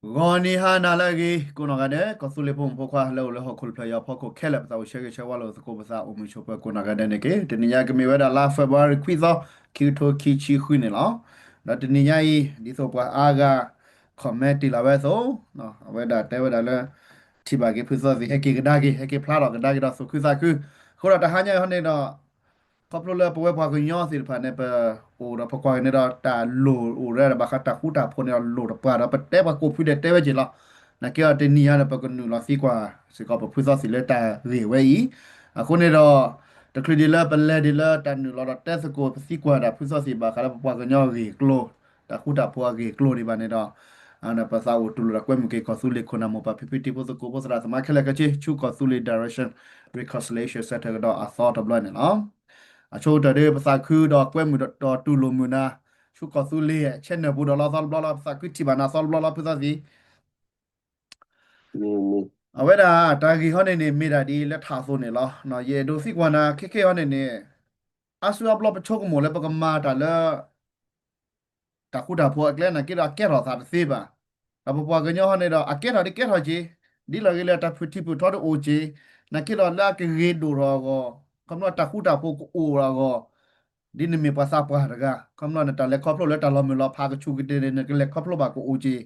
ဂီၤနံၤဟါနၤလၢအဂ့ၤ ကိးနီၢ်ဂၤဒဲး ကီၢ်သူလ့ၤဖိမုၣ်ဖိခွါလၢအိၣ်လၢဟီၣ်ခိၣ်ဖျၢၣ်ယီၤဖီခိၣ်ခဲလၢာ် ပသးအိၣ်ဆၢဂ့ၤဆၢဝါလိာ်သကိးပသးအိၣ်မုာ်ဆိးပၢၤကိးနီၢ်ဂၤဒဲးန့ၣ်တက့ၢ်. တနံၤညါကမ့ၢ်ဝဲဒၣ်လါ February ခွံသီ ခံကထိခံဆံဃုန့ၣ်လီၤ. ဒီးတနံၤညါအံၤ ဒ်သိးပှၤအါဂၤ comment တ့ၢ်လီၤဝဲအသိး အဝဲဒၣ်တဲဝဲဒၣ်လၢ ထံၣ်ဘၣ်က့ၤဖုသီသ့ၣ် ဟဲက့ၤကဒါက့ၤ ဟဲက့ၤဖျါထီၣ်ကဒါက့ၤဒီးသူၣ်ခုသးခု. အဃိဒီးတဟါညါအံၤဟီန့ၣ်ဒီး ခီဖျိလၢပဝဲပှၤကညီသ့ၣ်တဖၣ်န့ၣ် ပအိၣ်ဒီးပကွၢ်က့ၤန့ၣ်ဒီး တၢ်လိၣ်အိၣ်ဒီးဘၣ်ဃးတၢ်ဃူတၢ်ဖိးန့ၣ်ဒီးလိၣ်တပှၢ်ဒီး ပတဲပှၤကိးဖုဒဲးတဲဝဲက့ၤလီၤ. နာ်က့ဒီးတနံၤညါန့ၣ် ပကနုာ်လီၤသံကွၢ်စ့ၢ်ကီးပဖုသီသ့ၣ်လၢတၢ်ဂ့ၢ်ဝဲအံၤ. အဃိန့ၣ်ဒီး တချုးဒံးလၢပလဲၤဒံးလၢတၢ်နုာ်လီၤဒီးတဲသကိးပသံကွၢ်တၢ်ဖုသီသ့ၣ်ဘၣ်ဃးလၢပပှၤကညီအဂ့ၢ်အကျိၤ တၢ်ဃူတၢ်ဖိးအဂ့ၢ်အကျိၤဒံးဘၣ်န့ၣ်ဒီး ပသးအိၣ်တူၢ်လိာ်ဒီးကွဲမုာ်က့ၤကီၢ်သူလ့ၤခိၣ်နၢ်မိၢ်ပၢ်ဖံဖုတံၤဖိသကိးဖိသရၣ်သမါခဲလၢာ်ခဲဆ့ ဆူကီၢ်သူလ့ၤ direction reconciliation center ကဒီးအသီတဘျီန့ၣ်လီၤ. အဆိကတၢၢ်ဒီး ပသးခုဒီးကွဲမုာ်ဒီးတူၢ်လိာ်မုာ်နၤ ဆူကီၢ်သူလ့ၤ channel ပူၤဒီးလီၤသီတဘျီလီၤ. ပသးခုထံၣ်ဘၣ်နၤသီတဘျီလီၤ ဖုသီသ့ၣ် အဝဲဒၣ်တၢ်ဂ့ၢ်ဟီန့ၣ်န့ၣ် မ့ၢ်ဒၣ်ဒ်လၢထးအသိးန့ၣ်လီၤ. ယအဲၣ်ဒိးသံကွၢ်နၤခဲခဲဟီန့ၣ်န့ၣ် အါစုအါဘျီပဆိကမိၣ်လၢပကမၤတၢ်လၢ တၢ်ဃူတၢ်ဖိးအကျဲ နာ်က့ဒီးအကဲထီၣ်သးတသ့ဘၣ်. ဒီးပပှၤကညီဟီန့ၣ်ဒီး အကဲထီၣ်ဒ်ကဲထီၣ်က့ၤ ဒ်လဲၣ်ဂ့ၤလၢတၢ်ဖုၣ်ထံဖုၣ်ထီတအိၣ်က့ၤ နာ်က့ဒီးလၢအကဂ့ၤဒိၣ်ထီၣ်အဂီၢ် ခီဖျိတၢ်ဃူတၢ်ဖိးကအိၣ်အဂီၢ် ဒ်နမ့ၢ်ပှၤသးပှၢ်တဂၤ ခီဖျိနတၢ်လဲၤခီဖျိလၢတၢ်လီၤမုၢ်လီၤဖးကဆူၣ်ကတ့ၢ်န့ၣ် နကလဲၤခီဖျိဘၣ်ကအိၣ်က့ၤ ဒီး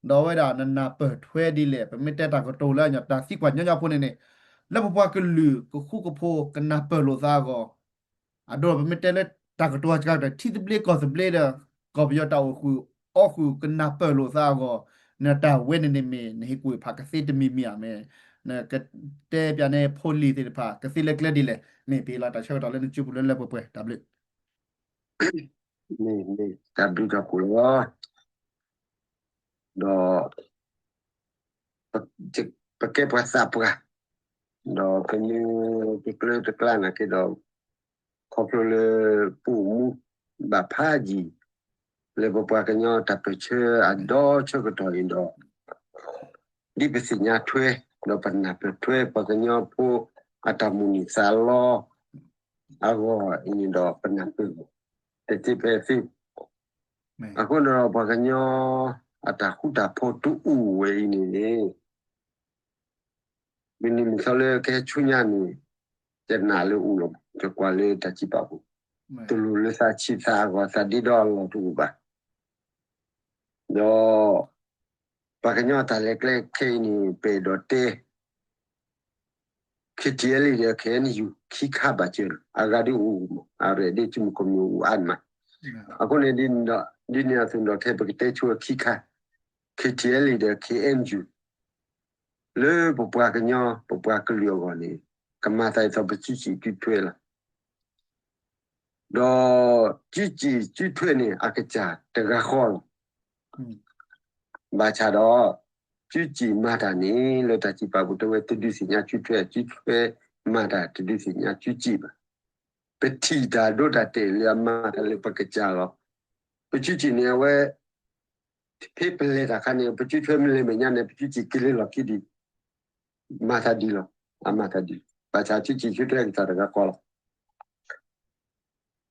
အဝဲဒၣ်နနၢ်ပၢၢ်ထွဲဒ်လဲၣ် ပမ့ၢ်တဲတၢ်ကတိၤလၢတၢ်သံကွၢ်ညီညီဖိန့ၣ်န့ၣ် လၢပပှၤကလုာ်ကဃူကဖိးကနၢ်ပၢၢ်လိာ်သးအဂီၢ် အဒိဒီးပမ့ၢ်တဲလၢတၢ်ကတိၤအကါကတၢၢ် ထံသဘျ့ကီၢ်သဘျ့ဒီး ကီၢ်ပယီၤတၢ်အိၣ်ဃုာ်အီၣ်ဃုာ်ကနၢ်ပၢၢ်လိာ်သးအဂီၢ် နတၢ်ဝဲန့ၣ်န့ၣ်မ့ၢ် နဟ့ၣ်ကူၣ်ဖးကသ့တမံၤမံၤဧါမ့ၢ် နကတဲပၠးန့ၢ်ဖိလံၤသ့ၣ်တဖၣ် ကသ့လၢကျဲဒ်လဲၣ် မ့ၢ်ပဟ့ၣ်လီၤတၢ်ဆၢကတီၢ်လၢနစုပူၤလၢလၢပှဲၤပှဲၤ တၢ်ဘျုး မ့ၢ် မ့ၢ် တၢ်ဘျုးတၢ်ဖှိၣ်လီၤ ဒီး ပကဲပှၤသးပှၢ် ဒီးပမ့ၢ်တကျၢတကျါနာ်က့ဒီး ခီဖျိလၢ ပအိၣ်မူဘၣ်ဖးယံာ် လၢပပှၤကညီတၢ်ပၢၢ်ဆၢအဒီဆၢကတီၢ်အံၤဒီး ဒ်ပသ့ၣ်ညါထွဲ ဒီးပနၢ်ပၢၢ်ထွဲပှၤကညီဖိအတၢ်မုၢ်န့ၢ်သးလီအဂီၢ်အံၤန့ၣ်ဒီး ပနၢ်ပၢၢ်တသ့ဖဲသ့ အဃိန့ၣ်ဒီးပှၤကညီအတၢ်ဃူတၢ်ဖိးတအိၣ်ဝဲအံၤန့ၣ်န့ၣ် မ့မ့ၢ်လၢကဟဲဆူညါန့ၣ် ယနာ်လၢအိၣ်လီၤ ယကွၢ်လၢတၢ်စံးပာ်ပူၤ တလိၣ်လၢသးဆံးသးအဂီၢ် သးဒ့ဒီအလီၢ်တအိၣ်ဘၣ် ဒီး ပှၤကညီတၢ်လဲၤကျဲခဲအံၤန့ၣ် ပအဲၣ်ဒိးတဲ KTLA ဒီး KNU ခံခါဘၣ်စၢၤလီၤ အဂၤဒ်အိၣ်မး အရဲၣ်ဒ်ထံမုၢ်ကီၢ်မုၢ်အိၣ်အါမး အဃိန့ၣ် ဒ်န့ၣ်အသိးဒီးခဲပကတဲဆိခံခါ KTLA ဒီး KNU လၢပပှၤကညီ ပပှၤကလုာ်အဂီၢ်န့ၣ် ကမၤသးဒ်သိးပစုစ့ၣ်စုထွဲလီၤ. ဒီးစုစ့ၣ်စုထွဲန့ၣ် အကစၢ်တဂၤဃီလီၤ. ဘၣ်ဆၣ်ဒီး စုစ့ၣ်မၤတၢ်န့ၣ် လၢတၢ်စံးပာ်ပူၤတဲဝဲ တဒုးသ့ၣ်ညါစုထွဲ စုထွဲမၤတၢ်တဒုးသ့ၣ်ညါစုစ့ၣ်ဘၣ်. ပထံၣ်တၢ်ဒိတၢ်တဲာ်လၢအမၤတၢ်လၢပကစၢ်လီၤ. ပစုစ့ၣ်န့ၣ်အဝဲ ဖဲပလဲၤတၢ်ခါန့ၣ် ပစုထွဲမ့ၢ်လဲၤမဲာ်ညါန့ၣ် ပစုစ့ၣ်က့ၤလၢလီၢ်ခံဒံး မၤသးဒ်လီၤ. အမၤသးဒ် ဘၣ်ဆၣ်စုစ့ၣ်စုထွဲကစၢ်တဂၤဃီလီၤ.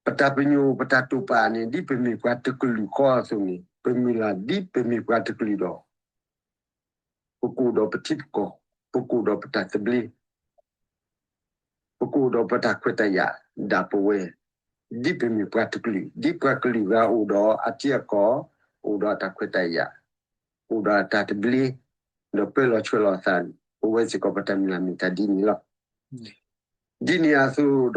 ပတၢ်ပညိၣ်ပတၢ်တိာ်ပာ်န့ၣ် ဒ်ပမ့ၢ်ပှၤတကလုာ်ဃီအသိးန့ၣ် ပမုၢ်လၢ်ဒ်ပမ့ၢ်ပှၤတကလုာ်ဒီး ပကအိၣ်ဒီးပထံပကီၢ်, ပကအိၣ်ဒီးပတၢ်သဘျ့, ပကအိၣ်ဒီးပတၢ်ခွဲးတၢ်ယာ်ဒၣ်ပဝဲ, ဒ်ပမ့ၢ်ပှၤတကလုာ်, ဒ်ပှၤကလုာ်ဂၤအိၣ်ဒီးအထံအကီၢ်, အိၣ်ဒီးအတၢ်ခွဲးတၢ်ယာ်, အိၣ်ဒီးအတၢ်သဘျ့, ဒီးပၢလီၤဆှၢလီၤအသးန့ၣ် ပဝဲစ့ၢ်ကီးပတၢ်မုၢ်လၢ်မ့ၢ်တၢ်ဒ်န့ၣ်လီၤ. ဒ်န့ၣ်အသိးဒီး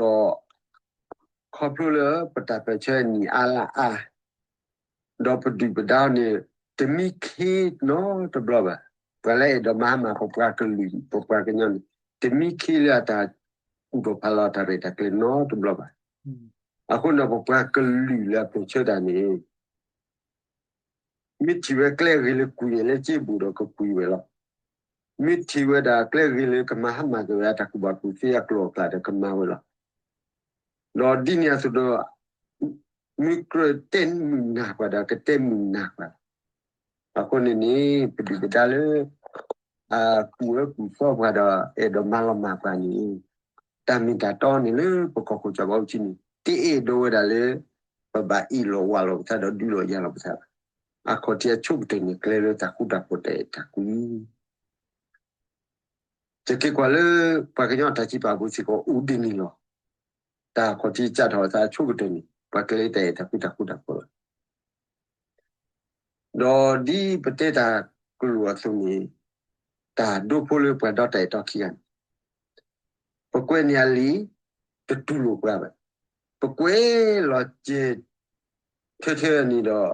ခီဖျိလၢပတၢ်ပၢၢ်ဆၢနံၣ်အါလါအါ ဒီးပဒုၣ်ပဒါန့ၣ် တမံခ့နီတဘျီဘၣ်. ပှၤလၢအဲၣ်ဒိးမၤဟါမၢ်ပပှၤကလုာ် ပပှၤကညီန့ၣ် တမံခ့လၢအတၢ်ကူၣ်ထီၣ်ဖးလီၤတၢ်ရဲၣ်တၢ်ကျဲၤနီတဘျီဘၣ်. အဃိန့ၣ် ပပှၤကလုာ်လၢအပၢၢ်ဆၢတၢ်န့ၣ် မ့ၢ်ထံၣ်ဝဲကျဲဂ့ၤလၢကွံာ်လၢစ့ဘူးဒီးကကွံာ်ဝဲလီၤ. မ့ၢ်ထံၣ်ဝဲဒၣ်ကျဲဂ့ၤလၢကမၤဟါမၢ်က့ၤဝဲအတၢ်ကူၣ်ဘၣ်ကူၣ်သ့အကျိၤအကျဲဒီးကမၤဝဲလီၤ. ဒီးဒ်န့ၣ်အသိးဒီး မ့ၢ်ကြၢးတဲမုာ်နၢ်ပှၤဒီးကတဲမုာ်နၢ်ပှၤလီၤ. အဃိန့ၣ်န့ၣ် ပဒုၣ်ပဒါလၢ အကူၣ်အၢကူၣ်သီပှၤဒီး အဲၣ်ဒိးမၤလီၤမၢ်ပှၤန့ၣ် တၢ်မ့ၢ်တၢ်တီန့ၣ်လၢပကီၢ်ခိၣ်စီၤဘးအူကၠံန့ၣ် တအဲၣ်ဒိးဝဲဒၣ်လၢ ပဘၣ်အ့ၣ်လိာ်ဝးလိာ်ပသးဒီးဒုးလိာ်ယၤလိာ်ပသးဘၣ်. အခီၣ်ထံးအဆိကတၢၢ်န့ၣ် ကျဲလၢတၢ်ဃူတၢ်ဖိးတၢ်အဲၣ်တၢ်ကွံ ယက့ၤကွၢ်လၢ ပှၤကညီတၢ်စံးပာ်ပူၤစ့ၢ်ကီးအိၣ်ဒ်န့ၣ်လီၤ. တၢ်ခီၣ်ထံးစးထီၣ်အသးအဆိကတၢၢ်န့ၣ် ပှၤကျဲတၢ်အဲၣ်တၢ်ကွံတၢ်ဃူတၢ်ဖိးလီၤ. ဒီးဒ်ပတဲတၢ်ကလုာ်အသိးန့ၣ် တၢ်ဒိဖိလၢပှၤဒီတၢ်အဲၣ်တီခံဂၤန့ၣ် ပကွဲးန့ၢ်အလံာ် တတူၢ်လိာ်ပှၤဘၣ်. ပကွဲးလီၤစဲၤ ထဲထဲန့ၣ်ဒီး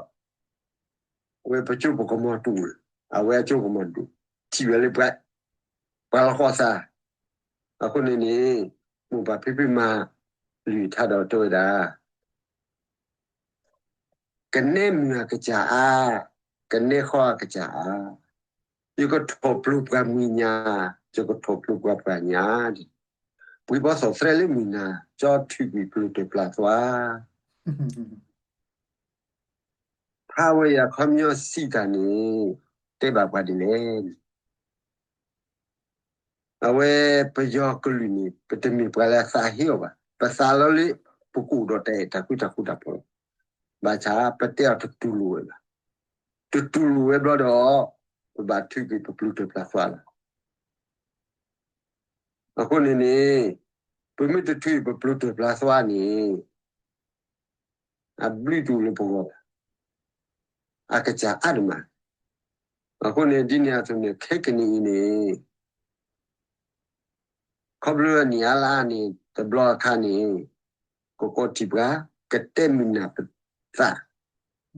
အဝဲပကၠိပကမီၤတူၢ်, အဝဲအကၠိကမီၤဒိၣ်, ထံၣ်ဝဲလၢပှၤ, ပှၤလီၤဃီသး. အဃိန့ၣ်န့ၣ် မိၢ်ပၢ်ဖံဖုမၤလုၢ်ထါဒီးတဲဝဲဒၣ်, ကနဲမုၢ်အကစၢ်အါ, ကနဲဃီအကစၢ်အါ, ယကထီၣ်ပျိပှၤမုၢ်ညါ, ယကထီၣ်ပျိပှၤပှၤညါ, ပှ့ၤဘီသီၣ်သရဲလၢမုၢ်နၤ, ကၠီထုးကွံာ်ပျိၤတၢၢ်ပျၢၤသွါ ဖးဝဲယၤခီပညီစံးတၢ်န့ၣ် တဲဘၣ်ပှၤဒ်လဲၣ်န့ၣ်, အဝဲပယီၤကလုာ်န့ၣ် ပတမ့ၢ်ပှၤလၢအသးဟ့အီၤဘၣ်. ပသးလီလၢ ပကအိၣ်ဒီးတၢ်အဲၣ်တၢ်ကွံတၢ်ဃူတၢ်ဖိးလီၤ. ဘၣ်ဆၣ်ပတဲအီၤတတူၢ်လိာ်ဝဲဘၣ်. တတူၢ်လိာ်ဝဲဘျီဒီး ပဘၣ်ထုးကွံာ်ပပျိၤတၢၢ်ပျၢၤသွါလီၤ. အဃိန့ၣ်န့ၣ် ပမ့ၢ်တထုးပပျိၤတၢၢ်ပျၢၤသွါန့ၣ် အဘျုးတအိၣ်လၢပဂီၢ်ဘၣ်, အကစၢ်အါတမံၤ. အဃိန့ၣ် ဒ်န့ၣ်အသိးန့ၣ် ခဲကနံၣ်အံၤန့ၣ် ခီဖျိအနံၣ်အါလါန့ၣ် တဘျီအခါန့ၣ် ကကိးထံၣ်ပှၤ ကတဲမုာ်နၤပသး, ဒ်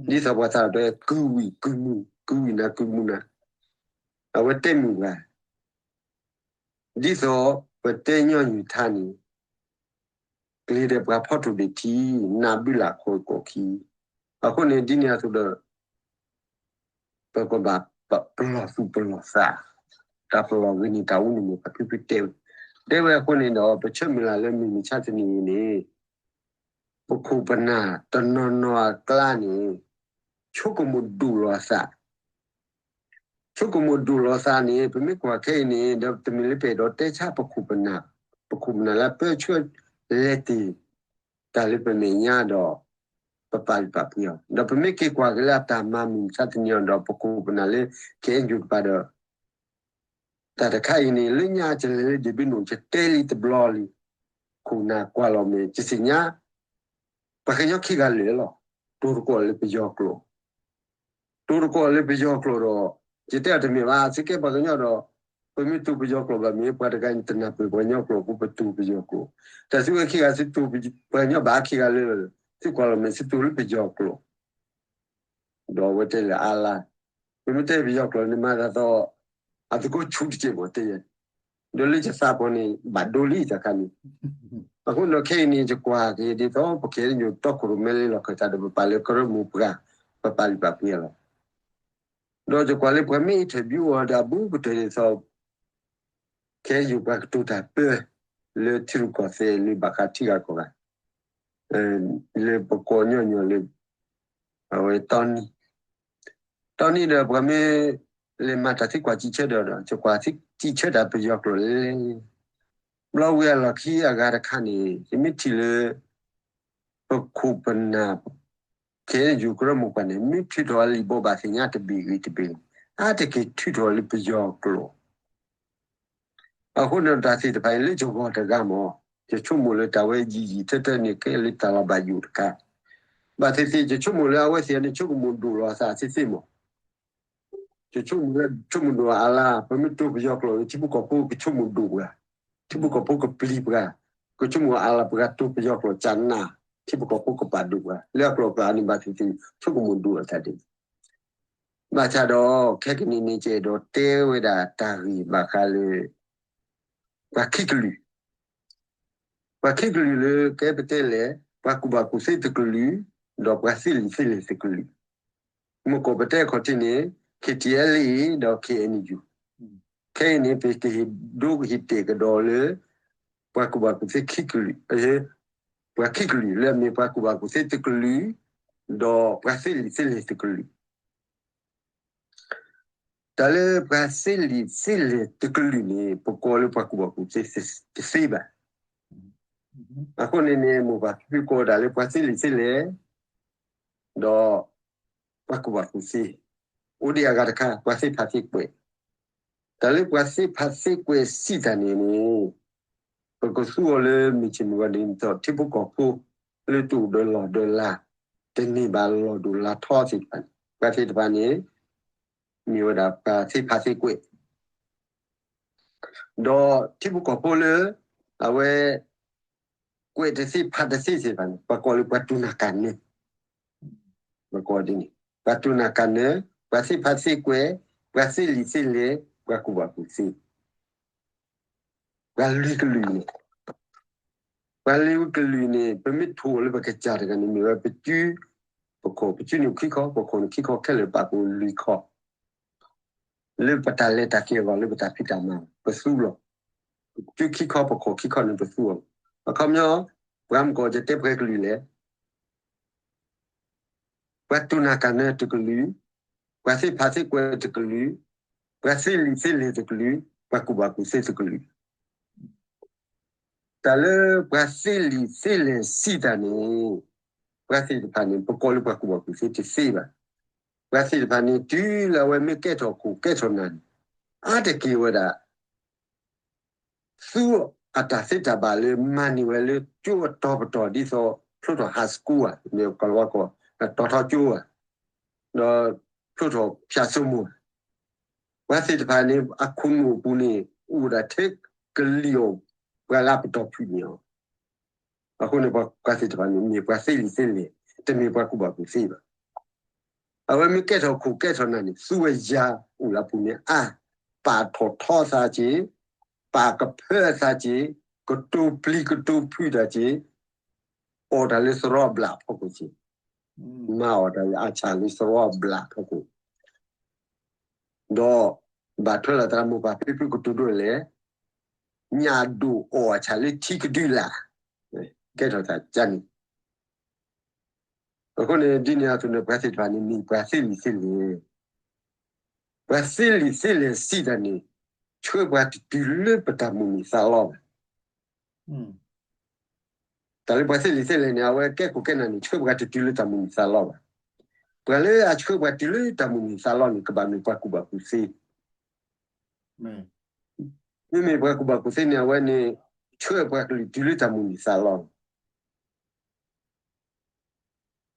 သိးပှၤသးဒီး ကုဝံၣ်ကုမုာ်, ကုဝံၣ်နၤကုမုာ်နၤ, အဝဲတဲမုာ်ပှၤ ဒ်သိးပတဲညီနုၢ်ထါန့ၣ် ကျ့ၤဒီးပှၤဖီထိၣ်ဒ့ၣ်ထံ နးဘုလၢ်ခိၣ်ကီၢ်ခံ. အဃိန့ၣ် ဒ်န့ၣ်အသိးဒီး ပကဘၣ်ပလီၢ်သူၣ်ပလီၢ်သး, တၢ်ပလီၢ်ဂ့ၤန့ၣ် တၢ်အူန့ၣ်မ့ၢ်ပှၤဖံဖုတဲဝဲ, တဲဝဲအဃိန့ၣ်ဒီး ပဆၢမုၢ်လၢ်လၢမုၢ်မဆါတနံၤအံၤန့ၣ် ပခိၣ်ပနၢ်တနီၤနီၤအကျါန့ၣ် ဆိကမိၣ်ဒိၣ်လီၤသး ဆိကမိၣ်ဒိၣ်လီၤသးန့ၣ် ပမ့ၢ်ကွၢ်ခဲအံၤန့ၣ် ဒီးတမ့ၢ်လၢပအဲၣ်ဒိးတဲဆါပခိၣ်ပနၢ်, ပခိၣ်ပနၢ်လၢပၢဆှၢလဲၤတ့ၢ် တၢ်လၢပမဲာ်ညါဒီး ပပာ်လုၢ်ပာ်ပှ့ၤအီၤ, ဒီးပမ့ၢ်က့ၤကွၢ်က့ၤလၢအတၢ်မၤမုၢ်မဆါတနံၤအံၤဒီး ပခိၣ်ပနၢ်လၢ ခဲအံၤယိၤတပၤဒီး တၢ်တခါအံၤန့ၣ် လၢညါကလဲၤလၢဒ့ၣ်ဘ့နိၣ် ကတဲလံတဘျီလံ, ခိၣ်နၢ်ကွၢ်လီၤမဲာ် ကသ့ၣ်ညါ ပှၤကညီခံဂၤလၢာ်လီၤ, တိၤတကိးလၢပယီၤကျိာ်, တိၤတကိးလၢပယီၤကျိာ်ဒီး ယတဲအီၤတမ့ၢ်ဘၣ် သုကဲပှၤကညီဒီး ပမ့ၢ်တိၤပယီၤကျိာ်ဘၣ်မ့ၢ် ပှၤတဂၤတနၢ်ပၢၢ်ပှၤကညီကျိာ်အဃိ ပတိၤပယီၤကျိာ်, တၢ်သုဝဲခံဂၤသုတိၤပှၤကညီဘၣ်ခံဂၤလၢာ်, သုကွၢ်လီၤမဲာ် သုတိၤလၢပယီၤကျိာ် ဒီးအဝဲတဲလၢအါလါ, ပမ့ၢ်တဲပယီၤကျိာ်န့ၣ် မၤသးသီ အသကိးဆူၣ်တက့ၢ်မ့ၢ်တဲယဲ, ဒီးလၢယသးပူၤန့ၣ် ဘၣ်ဒိလံတၢ်ခါန့ၣ်, အဃိဒီးခဲအံၤန့ၣ် ယကွၢ်က့ၤဒ်သိး ပခဲအံၤယိၤတီခိၣ်ရိၣ်မဲလၢလီၢ်ခၢၣ်သးဒီး ပပာ်လၢကရၢမိၢ်ပှၢ်, ပပာ်လုၢ်ပာ်ပှ့ၤအီၤလီၤ. ဒီးယကွၢ်လၢပှၤမ့ၢ်အံးထၢၣ်ဘျုးအီၤဒီးအဘူးကတၢၢ်ဒ်သိး ခဲအံၤယိၤပှၤကတိၤတၢ်ပၢ လၢထံရူၢ်ကီၢ်သဲးလၢဘၣ်ဃးထံဂၤကီၢ်ဂၤ, လၢပကိးညီညီလၢ အဝဲတီနံ, တီနံဒီးပှၤမ့ၢ်လဲၤမၤတၢ်သံကွၢ်စံးဆၢဒီး ယကွၢ်စံးဆၢတၢ်ပယီၤကျိာ်လဲၣ်, ဘျီဝံၤအလီၢ်ခံအဂၤတခါန့ၣ် ယမ့ၢ်ထံၣ်လၢ ပခိၣ်ပနၢ် ခဲအံၤယိၤကရၢမိၢ်ပှၢ်န့ၣ် မ့ၢ်ထုးထီၣ်အလံာ်ဘိးဘၣ်သ့ၣ်ညါတဘ့ၣ်ဂ့ၤတဘ့ၣ်, အါတက့ၢ်ထုးထီၣ်လၢပယီၤကျိာ် အဃိန့ၣ်တၢ်သ့ၣ်တဖၣ်အံၤလၢယဂီၢ်တဂၤမ့ၢ် ယဆိကမိၣ်လၢတၢ်ဝဲယံာ်ယံာ်ထၢထၢန့ၣ် ကဲလၢတၢ်လီၤဘၣ်ယိၣ်တခါ, ဘၣ်သ့ၣ်သ့ၣ် ယဆိကမိၣ်လၢအဝဲသ့ၣ်န့ၣ် ဆိကမိၣ်ဒိၣ်လီၤအသးသ့သ့မ့ၢ် ယဆိကမိၣ်လၢ ဆိကမိၣ်ဒိၣ်အါလါ, ပမ့ၢ်တိၤပယီၤကျိာ် ထံဖိကီၢ်ဖိကဆိကမိၣ်ဒိၣ်ပှၤ, ထံဖိကီၢ်ဖိကပျံၤပှၤ, ကဆိကမိၣ်အါလါပှၤတိၤပယီၤကျိာ်ကနၣ်, ထံဖိကီၢ်ဖိကပာ်ဒိၣ်ပှၤ, လၢအကျိာ်ကျါန့ၣ် ဘၣ်သ့ၣ်သ့ၣ် ဆိကမိၣ်ဒိၣ်အသးဒ်န့ၣ်, ဘၣ်ဆၣ်ဒီး ခဲကနံၣ်န့ၣ် ယအဲၣ်ဒိးတဲဝဲဒၣ်တၢ်ဂ့ၢ်ဘၣ်ဃးလၢ ပှၤခံကလုာ် ပှၤခံကလုာ်လၢကဲပတဲလဲၣ်, ပှၤကူၣ်ဘၣ်ကူၣ်သ့တကလုာ်, ဒီးပှၤသ့လံာ်သ့လဲၢ်တကလုာ်, မ့ၢ်ကီၢ်ပတဲအခီၣ်ထံးန့ၣ် KTLA ဒီး KNU, ခဲအံၤန့ၣ် ပကဟ့ၣ်ဒိကဟ့ၣ်တဲာ်ကဒီးလၢ ပှၤကူၣ်ဘၣ်ကူၣ်သ့ခံကလုာ်, ပှၤခံကလုာ်လၢအမ့ၢ်ပှၤကူၣ်ဘၣ်ကူၣ်သ့တကလုာ်, ဒီးပှၤသ့လံာ်သ့လဲၢ်တကလုာ် တၢ်လၢပှၤသ့လံာ်သ့လဲၢ်တကလုာ်န့ၣ် ပကိးလၢပှၤကူၣ်ဘၣ်ကူၣ်သ့တသ့ဘၣ်. အဃိန့ၣ်န့ၣ် မိၢ်ပၢ်ဖံဖုကိးဝဲဒၣ်လၢပှၤသ့လံာ်သ့လဲၢ်, ဒီးပ ပှၤကူၣ်ဘၣ်ကူၣ်သ့, အိၣ်ဒံးအဂၤတခါ ပှၤသ့ၣ်ဖးသ့ကွဲး, တၢ်လၢပှၤသ့ၣ်ဖးသ့ကွဲးစံးတၢ်န့ၣ်န့ၣ် ပကသူအီၤလၢမုၢ်ဆ့ၣ်မုၢ်ဂီၤန့ၣ် ဒ်သိးထံဖိကီၢ်ဖိလၢတအိၣ်ဒီးလီၢ်ဒီးလၤ, တန့ၢ်ဘၣ်လီၢ်ဒိၣ်လၤထီသ့ၣ်တဖၣ်န့ၣ် ပှၤသ့ၣ်တဖၣ်န့ၣ် မ့ၢ်ဝဲဒၣ်ပှၤသ့ၣ်ဖးသ့ကွဲး ဒီးထံဖိကီၢ်ဖိလၢ အဝဲ ကွဲးတသ့ဖးတသ့သ့ၣ်တဖၣ်န့ၣ် ပှၤကိးလၢပှၤတူၢ်နၢ်ကၢ်နၢ, ပှၤကိးဒ်န့ၣ် ပှၤတူၢ်နၢ်ကၢ်နၢ, ပှၤသ့ၣ်ဖးသ့ကွဲး, ပှၤသ့ၣ်လံာ်သ့ၣ်လဲၢ်, ပှၤကူၣ်ဘၣ်ကူၣ်သ့, ပှၤလွံၢ်ကလုာ်န့ၣ် ပှၤလွံၢ်ကလုာ်န့ၣ် ပမ့ၢ်ထိၣ်အီၤလၢပကစၢ်တဂၤန့ၣ် မ့ၢ်ဝဲပစု, ပခိၣ်, ပစုန့ၣ်ခံခီ, ပခိၣ်န့ၣ်ခံခီခဲလၢာ်ပာ်ပူၤလွံၢ်ခီ လၢပတၢ်လဲၤတၢ်က့ၤအဂီၢ်လၢပတၢ်ဖံးတၢ်မၤ ပသူလီၤ. ပစုခံခီ ပခိၣ်ခံခီန့ၣ်ပသူအီၤလီၤ. အခီပညီ ပှၤမ့ၢ်ကီးယတဲပှဲၤကလုာ်လဲၣ် ပှၤတူၢ်နၢ်ကၢ်နၢတကလုာ်, ပှၤသ့ၣ်ဖးသ့ကွဲးတကလုာ်, ပှၤသ့ၣ်လံာ်သ့ၣ်လဲၢ်တကလုာ်, ပှၤကူၣ်ဘၣ်ကူၣ်သ့တကလုာ် တၢ်လၢပှၤသ့ၣ်လံာ်သ့ၣ်လဲၢ်စံးတၢ်န့ၣ် ပှၤသ့ၣ်တဖၣ်န့ၣ် ပကိးလၢပှၤကူၣ်ဘၣ်ကူၣ်သ့တသ့ဘၣ်. ပှၤသ့ၣ်တဖၣ်န့ၣ် တုၤလၢအဝဲမ့ၢ်ကဲထီၣ်ခိၣ်ကဲထီၣ်နၢ်န့ၣ် အါတက့ၢ်ဝဲဒၣ် သူအတၢ်သ့တၢ်ဘၣ်လၢမၤန့ၢ်ဝဲလၢကၠိအတီၤပတီၢ်ဒ်သိး ဖျိထီၣ် high school ဧါ, မ့ၢ်ကီၢ်လၤဝါကီး တီၤထီကၠိဧါ, ဒီးဖျိထီၣ်ဖၠၣ်စိမိၤဧါ, ပှၤသ့ၣ်တဖၣ်န့ၣ် အခိၣ်နူာ်အပူၤန့ၣ် အိၣ်ဒၣ်ထဲကလံၤအီၤ ပှၤလၢအပတီၢ်ဖုၣ်န့ၢ်အီၤ အဃိန့ၣ် ပှၤသ့ၣ်တဖၣ်န့ၣ် မ့ၢ်ပှၤသ့ၣ်လံာ်သ့ၣ်လဲၢ်, တမ့ၢ်ပှၤကူၣ်ဘၣ်ကူၣ်သ့ဘၣ်. အဝဲမ့ၢ်ကဲထီၣ်ခိၣ်ကဲထီၣ်နၢ်န့ၣ် သူဝဲယၤအိၣ်လၢအပူၤန့ၣ်အါ, ပာ်ထီၣ်ထီသးက့ၤ, ပာ်ကဖၢသးက့ၤ, ကတိၤပျံၤကတိၤဖုးတၢ်က့ၤ, အီၣ်တၢ်လၢသရီဘျးဖီခိၣ်က့ၤ, မၤအီၣ်တၢ်လၢအဆၣ်လၢသရီဘျးဖီခိၣ် ဒီးဘၣ်ထွဲလီၤသရၣ်မိၢ်ပၢ်ဖံဖုကတိၤဒိၣ်လဲၣ်, ညၣ်ဒိၣ်အီၣ်အဆၣ်လၢထံကဒုလာ်, ကဲထီၣ်တၢ်ကန့ၣ်. အဃိန့ၣ် ဒ်န့ၣ်အသိးန့ၣ် ပှၤသ့ၣ်တဖၣ်န့ၣ် မ့ၢ်ပှၤသ့ၣ်လံာ်သ့ၣ်လဲၢ်, ပှၤသ့ၣ်လံာ်သ့ၣ်လဲၢ်စံးတၢ်န့ၣ် ဆှၢပှၤတတုၤလၢပတၢ်မုၢ်နံၤသးလီဘၣ် တၢ်လၢပှၤသ့ၣ်လံာ်သ့ၣ်လဲၢ်န့ၣ် အဝဲကဲခိၣ်ကဲနၢ်န့ၣ် ဆှၢပှၤတတုၤလၢတၢ်မုၢ်နံၤသးလီဘၣ်. ပှၤလၢအဆှၢပှၤတုၤလၢတၢ်မုၢ်နံၤသးလီန့ၣ် ကဘၣ်မ့ၢ်ပှၤကူၣ်ဘၣ်ကူၣ်သ့, မ့မ့ၢ်ပှၤကူၣ်ဘၣ်ကူၣ်သ့န့ၣ် အဝဲန့ၣ် ဆှၢပှၤကလုာ်တုၤလၢတၢ်မုၢ်နံၤသးလီ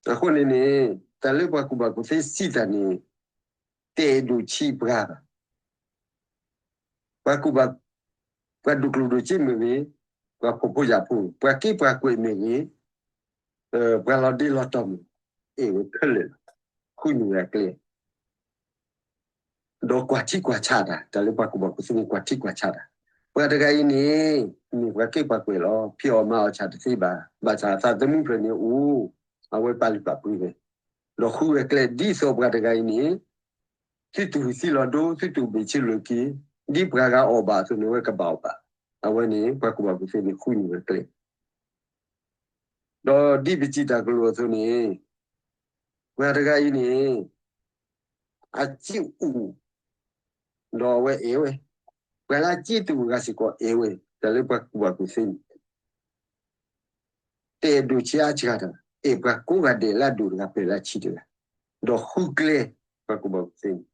အဃိန့ၣ်န့ၣ် တၢ်လၢပှၤကူၣ်ဘၣ်ကူၣ်သ့စံးတၢ်န့ၣ် တအဲၣ်ဒိးဆံးပှၤဘၣ်. ပှၤကူၣ်ဘၣ်, ပှၤဒိၣ်ကျိၣ်ဒိၣ်စ့မ့ၢ်ဂ့ၤ, ပှၤဖှီၣ်ဖိယာ်ဖိ, ပှၤက့ပှၤကွဲးမ့ၢ်ဂ့ၤ, ပှၤလီၤဒ့လီၤတီၤမ့ၢ်ဂ့ၤ, အဲၣ်ဝဲခဲလၢာ်လီၤ. ဃုန့ၢ်ဝဲအကျဲ ဒီးကွၢ်ထံကွၢ်ဆးတၢ်, တၢ်လၢပှၤကူၣ်ဘၣ်ကူၣ်သ့န့ၣ် ကွၢ်ထံကွၢ်ဆးတၢ်. ပှၤတဂၤအံၤန့ၣ် မ့ၢ်ပှၤက့ပှၤကွဲးလီၤ. ဖံးအီၣ်မၤအီၣ်ဆၣ်တသ့ဘၣ်. ဘၣ်ဆၣ်သးသမူဖျၢၣ်န့ၣ်အိၣ်, အဝဲပာ်လုၢ်ပာ်ပှ့ၤဝဲ, ဒီးဃုဝဲကျဲ ဒ်သိးပှၤတဂၤအံၤန့ၣ် သုတဂုာ်သံလီၤဒိ သုတအိၣ်ဘ့ၣ်ဆ့လၢာ်က့ၤ, ဒ်ပှၤဂၤအီၣ်ဘၣ်အသိးန့ၣ် အဝဲကဘၣ်အီၣ်ဘၣ်. အဝဲန့ၣ် ပှၤကူၣ်ဘၣ်ကူၣ်သ့န့ၣ် ဃုန့ၢ်ဝဲကျဲ ဒီးဒ်ပစံးတၢ်ကလိာ်အသိးန့ၣ် ပှၤတဂၤအံၤန့ၣ် အစ့အိၣ် ဒီးအဝဲအဲၣ်ဝဲ, ပှၤလၢအစ့တအိၣ်ဂၤစ့ၢ်ကီးအဲၣ်ဝဲ, တၢ်လၢပှၤကူၣ်ဘၣ်ကူၣ်သ့န့ၣ် တအဲၣ်ဒိးဆံးအါစှၤတၢ်, အဲၣ်ပှၤကိးဂၤဒဲးလၢအဒိၣ်တဂၤ ပှဲၤလၢအဆံးတဂၤ, ဒီးဃုကျဲ, ပှၤကူၣ်ဘၣ်ကူၣ်သ့န့ၣ်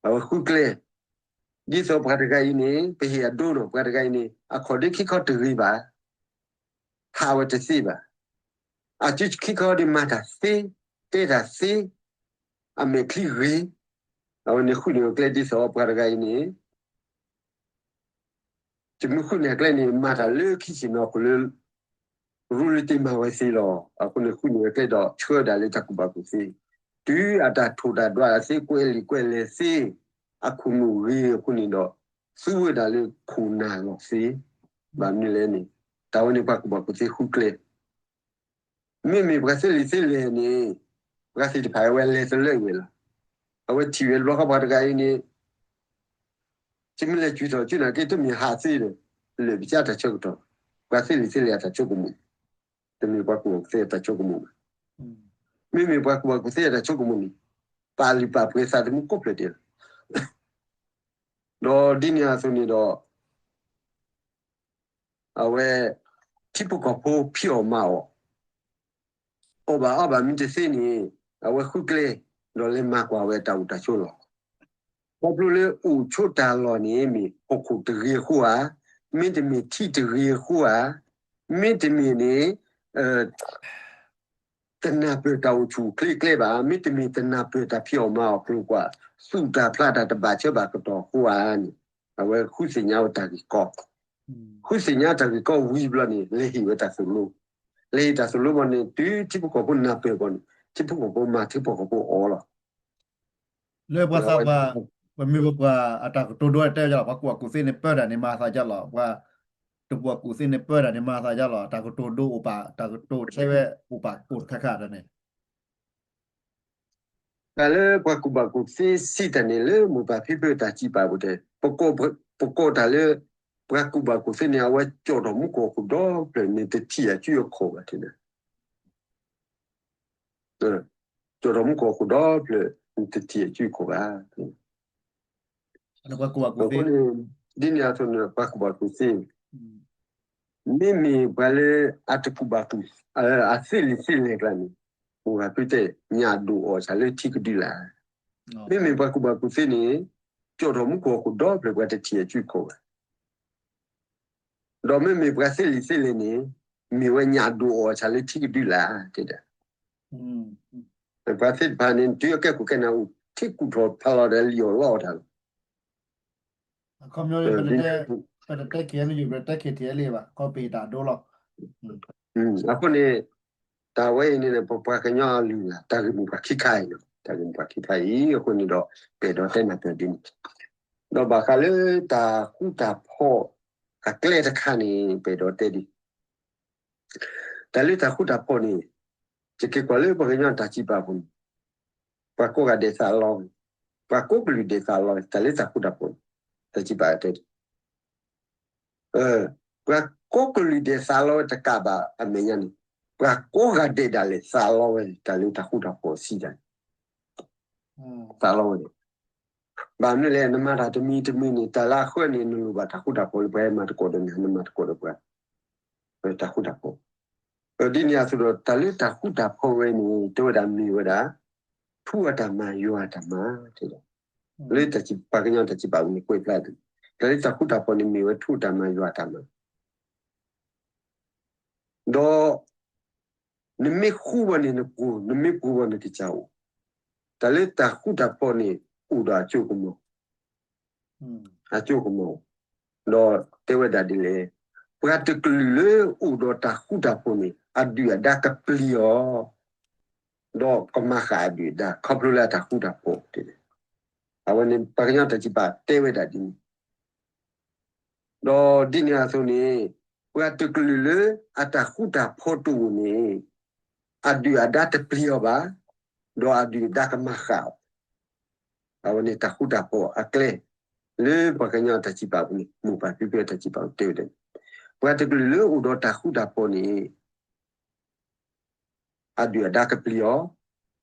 အဝဲဃုကျဲ, ဒ်သိးပှၤတဂၤအံၤန့ၣ် ပဟ့ၣ်အဒိဒီး ပှၤတဂၤအံၤန့ၣ် အခီၣ်ဒ့ခံခီတဂ့ၤဘၣ်, ဟးဝဲတသ့ဘၣ်, အစုခံခီဒ်မၤတၢ်သ့, တဲတၢ်သ့, အမဲာ်ချံဂ့ၤ, အဝဲန့ၣ်ဃုန့ၢ်ဝဲကျဲဒ်သိးပှၤတဂၤအံၤန့ၣ် တမ့ၢ်ဃုန့ၢ်အကျဲန့ၣ် မၤတၢ်လၢခံဆ့ၣ်နီၤခိၣ်လၢ ရူလၢတ့ၢ်မၤဝဲသ့လီၤ. အဃိန့ၣ် ဃုန့ၢ်ဝဲကျဲဒီး ဆှၢဒၣ်လၢတၢ်ကူၣ်ဘၣ်ကူၣ်သ့, တုၤအတၢ်ထိၣ်တၢ်ဒွးသ့ ကွဲးလံာ်ကွဲးလဲၢ်သ့ အခိၣ်နူာ်ဂ့ၤအဃိန့ၣ်ဒီး သူဝဲဒၣ်လၢခိၣ်နၢ်လီၤသ့, ဘၣ်မနုၤလဲၣ်န့ၣ် တၢ်ဝဲန့ၣ်ပှၤကူၣ်ဘၣ်ကူၣ်သ့ဃုကျဲ မ့မ့ၢ်ပှၤသ့လံာ်သ့လဲၢ်န့ၣ် ပှၤသ့ၣ်တဖၣ်အဝဲလဲၤတလၢဝဲလီၤ. အဝဲထံၣ်ဝဲတဘျီဃီပှၤတဂၤအံၤန့ၣ် တမ့ၢ်လဲၤကွံာ်ထီၣ်ကွံာ်နာ်က့ တမ့ၢ်ဟးသ့ဒီး လၢာ်ပကၢ်တၢ်ဆၢကတီၢ်, ပှၤသ့လံာ်သ့လဲၢ်အတၢ်ဆိကမိၣ်, တမ့ၢ်ပှၤကူၣ်ဘၣ်ကူၣ်သ့အတၢ်ဆိကမိၣ်ဘၣ်. မ့မ့ၢ်ပှၤကူၣ်ဘၣ်ကူၣ်သ့အတၢ်ဆိကမိၣ်န့ၣ် ပာ်လုၢ်ပာ်ပှ့ၤသးသမူကိးဖျၢၣ်ဒဲးလီၤ. ဒီးဒ်န့ၣ်အသိးန့ၣ်ဒီး အဝဲ ထံဖိကီၢ်ဖိဖံးအီၣ်မၤအီၣ်, အီၣ်ဘၣ်အီဘၣ်မ့ၢ်တသ့န့ၣ် အဝဲဃုကျဲ, ဒီးလဲၤမၤကွၢ်ဝဲတၢ်အိၣ်တၢ်ဆိးလီၢ်. ခီဖျိလၢအိၣ်ဆိးတၢ်လီၢ်န့ၣ် မ့ၢ်ဟီၣ်ခိၣ်တဂ့ၤအဃိဧါ, မ့တမ့ၢ်ထံတဂ့ၤအဃိဧါ, မ့တမ့ၢ်န့ၣ် တနၢ်ပၢၢ်တၢ်အိၣ်ဆူၣ်အိၣ်ချ့အကျဲဘၣ်, မ့တမ့ၢ်တနၢ်ပၢၢ်တၢ်ဖံးအီၣ်မၤအီၣ်ကျိၤကွာ်, သူၣ်တၢ်ဖျးတၢ်တဘၣ်ဆၢဘၣ်ကတီၢ်အဃိဧါန့ၣ်, အဝဲဃုသ့ၣ်ညါဝဲတၢ်ဂ့ၢ်ကီ, ဃုသ့ၣ်ညါတၢ်ဂ့ၢ်ကီဝံၤဘျီန့ၣ် လဲၤဟ့ၣ်ဝဲတၢ်သိၣ်လိ, လဲၤဟ့ၣ်တၢ်သိၣ်လိဘၣ်န့ၣ် တုၤထံဖိကီၢ်ဖိနၢ်ပၢၢ်ဘၣ်န့ၣ် ထံဖိကီၢ်ဖိမၤထံဖိကီၢ်ဖိအီၤလီၤ. လၢပှၤသးပှၢ်, ပမ့ၢ်ပပှၤအတၢ်ကတိၤဒိတဲဝဲဒၣ်လီၤ, ပှၤကူၣ်ဘၣ်ကူၣ်သ့န့ၣ်ပၢတၢ်န့ၣ်မၤသးဒ်လီၤ, ပှၤတပှၤကူၣ်သ့န့ၣ်ပၢတၢ်န့ၣ်မၤသးဒ်လီၤ, တၢ်ကတိၤဒိအိၣ်ပာ်, တၢ်ကတိၤဆဲဝဲအိၣ်ပာ်အိၣ်တခါခါန့ၣ် တၢ်လၢပှၤကူၣ်ဘၣ်ကူၣ်သ့စံးတၢ်န့ၣ် လၢမိၢ်ပၢ်ဖံဖုတၢ်စံးပာ်ပူၤတဲ, ပကိးတၢ်လၢ ပှၤကူၣ်ဘၣ်ကူၣ်သ့န့ၣ် အဝဲကၠီၣ်ထီၣ်မူခိၣ်ဟီၣ်ခိၣ်ဒီဖျၢၣ်န့ၣ် တထံၣ်အစုအခီၣ်ဘၣ်တဲဒၣ်, ကၠီၣ်ထီၣ်မူခိၣ်ဟီၣ်ခိၣ်ဒီဖျၢၣ်န့ၣ် တထံၣ်အစုအခီၣ်ဘၣ်. အဃိန့ၣ် ဒ်န့ၣ်အသိးန့ၣ် ပှၤကူၣ်ဘၣ်ကူၣ်သ့ မ့မ့ၢ်ပှၤလၢအတကူၣ်ဘၣ်ကူၣ်, အသ့ၣ်လံၤသ့ၣ်လဲၢ်ကျါန့ၣ်, မိၢ်ပၢ်ဖံဖုတဲ ညၣ်ဒိၣ်အီၣ်ဆၣ်လၢထံကဒုလၢ်, မ့မ့ၢ်ပှၤကူၣ်ဘၣ်ကူၣ်သ့န့ၣ် ကၠီၣ်ထီၣ်မူခိၣ်ဟီၣ်ခိၣ်ဒီဖျၢၣ် ပှၤတထံၣ်အစုအခီၣ်ဘၣ်. ဒီးမ့မ့ၢ်ပှၤသ့ၣ်လံၤသ့ၣ်လဲၢ်န့ၣ် မ့ၢ်ဝဲညၣ်ဒိၣ်အီၣ်ဆၣ်လၢထံကဒုလၢ်တဲဒၣ်, ပှၤသ့ၣ်တဖၣ်န့ၣ် တုၤအကဲခိၣ်ကဲနၢ်အိၣ် ထံကူၣ်ထီၣ်ဖးလီၤဒီးလံၣ်အီၣ်လီအီၣ်တၢ်လီၤ. အခီပညီ ပတတဲ ပတတဲ ခ့အဲၣ်ယူၣ် ပတတဲ ခ့ထံအဲၣ်လ့ၣ် ဘၣ် ခီပ့ၤတၢ်ဒိလီၤ. အဃိန့ၣ် တၢ်ဝဲအံၤန့ၣ် ပပှၤကညီအလုၢ်အလၢ် တၢ်ဂ့ၢ်မိၢ်ပှၢ်ခံခါအံၤလီၤ. တၢ်ဂ့ၢ်မိၢ်ပှၢ်ခံခါအံၤ အဃိန့ၣ်ဒီး ပအဲၣ်ဒိးတဲနၢ်ပၢၢ်ဒ်န့ၣ်, ဒီးဘၣ်ဃးလၢတၢ်ဃူတၢ်ဖိးအကျဲတခါန့ၣ် ပအဲၣ်ဒိးတဲဒ် တၢ်လၢတၢ်ဃူတၢ်ဖိးန့ၣ် ယက့ၤကွၢ်လၢပှၤကညီတၢ်စံးပာ်ပူၤန့ၣ် ပှၤကိးဂၤဒဲးသးလီဝဲ, ပှၤကိးကလုာ်ဒဲးသးလီဝဲ တၢ်လၢတၢ်ဃူတၢ်ဖိးန့ၣ် တၢ်စံးပာ်တဲဒ် ပှၤကိးကလုာ်ဒဲးသးလီဝဲတကးဘၣ်အမဲာ်ညါန့ၣ်, ပှၤကိးဂၤဒဲးဒၣ်လဲာ်သးလီဝဲ တၢ်လၢတၢ်ဃူတၢ်ဖိးစံးတၢ်န့ၣ်, သးလီဝဲန့ၣ်, ဘၣ်မနုၤလဲၣ် နမၤတၢ်တမံၤတမံၤန့ၣ် တၢ်လၢအဃၢန့ၣ် နလိၣ်ဘၣ်တၢ်ဃူတၢ်ဖိးလၢပှၤဟဲမၤသကိးဒီးနၤ နမၤသကိးဒီးပှၤ တၢ်ဃူတၢ်ဖိး, ဒ်န့ၣ်အသိးဒီး တၢ်လၢတၢ်ဃူတၢ်ဖိးဝဲန့ၣ် တဲဝဲဒၣ်မ့ၢ်ဝဲဒၣ် ထူအတၢ်မၤ ယွၤအတၢ်မၤ, လၢပှၤကညီတၢ်စံးပာ်ပူၤန့ၣ် ကွဲးဖျါဒ် တၢ်လၢတၢ်ဃူတၢ်ဖိးန့ၣ် မ့ၢ်ဝဲထူအတၢ်မၤ ယွၤအတၢ်မၤ ဒီး နမ့ၢ်ဃူဘၣ်န့ၣ်နပှိၤ, နမ့ၢ်ပှိၤဘၣ်န့ၣ်နကစၢ်အိၣ်, တၢ်လၢတၢ်ဃူတၢ်ဖိးန့ၣ် အိၣ်ဒီးအစိကမီၤ, အစိကမီၤ, ဒီးတဲဝဲဒၣ်ဒ်လဲၣ်, ပှၤတကလုာ်လၢအိၣ်ဒီးတၢ်ဃူတၢ်ဖိးန့ၣ် အဒုၣ်အဒါကပျံၤအီၤ, ဒီးကမၤဃၣ်အဒုၣ်အဒါ ခီဖျိလၢအတၢ်ဃူတၢ်ဖိးတဲ, အဝဲန့ၣ် ပှၤကညီတၢ်စံးပာ်တဲဝဲဒၣ်ဒ်န့ၣ် ဒီးဒ်န့ၣ်အသိးန့ၣ် ပှၤတကလုာ်လၢအတၢ်ဃူတၢ်ဖိးတအိၣ်န့ၣ် အဒုၣ်အဒါတပျံၤအီၤဘၣ်, ဒီးအဒုၣ်အဒါကမၤဃၣ်အီၤ, အဝဲန့ၣ်တၢ်ဃူတၢ်ဖိးအကျဲ လၢပှၤကညီတၢ်စံးပာ်ပူၤန့ၣ် မိၢ်ပၢ်ဖံဖုတၢ်စံးပာ်ပူၤတဲဝဲဒၣ်, ပှၤတကလုာ်လၢအိၣ်ဒီးတၢ်ဃူတၢ်ဖိးန့ၣ် အဒုၣ်အဒါကပျံၤအီၤ,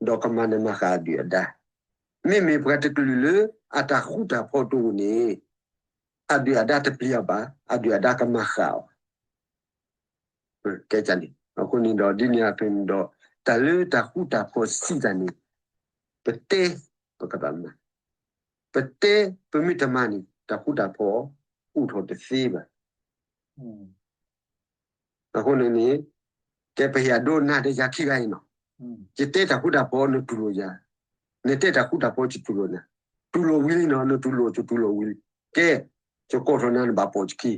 ဒီးကမၤနၢၤမၤဃၣ်အဒုၣ်အဒါ, မ့မ့ၢ်ပှၤတကလုာ်လၢအတၢ်ဃူတၢ်ဖိးတအိၣ်န့ၣ် အဒုၣ်အဒါတပျံၤအီၤဘၣ်, အဒုၣ်အဒါကမၤဃၣ်အီၤ, ကဲန့ၣ် အဃိန့ၣ်ဒီး ဒ်န့ၣ်အသိးန့ၣ်ဒီး တၢ်လၢတၢ်ဃူတၢ်ဖိးစံးတၢ်န့ၣ် ပတဲ ပကဘၣ်မၤ, ပတဲပမ့ၢ်တမၤန့ၣ် တၢ်ဃူတၢ်ဖိးအိၣ်ထီၣ်တသ့ဘၣ်. အဃိန့ၣ်န့ၣ် ကဲပဟ့ၣ်အဒိနၤဒီးယၤခံဂၤအံၤနီၤ, ယတဲတၢ်ဃူတၢ်ဖိးနတူၢ်လိာ်ယၤ, နတဲတၢ်ဃူတၢ်ဖိးယတူၢ်လိာ်နၤ, တူၢ်လိာ်ဝံၤလံနီၤ, နတူၢ်လိာ်ယတူၢ်လိာ်ဝံၤလံ, ကဲ ယကိးထီၣ်နၤနဘၣ်ပိာ်ယခံ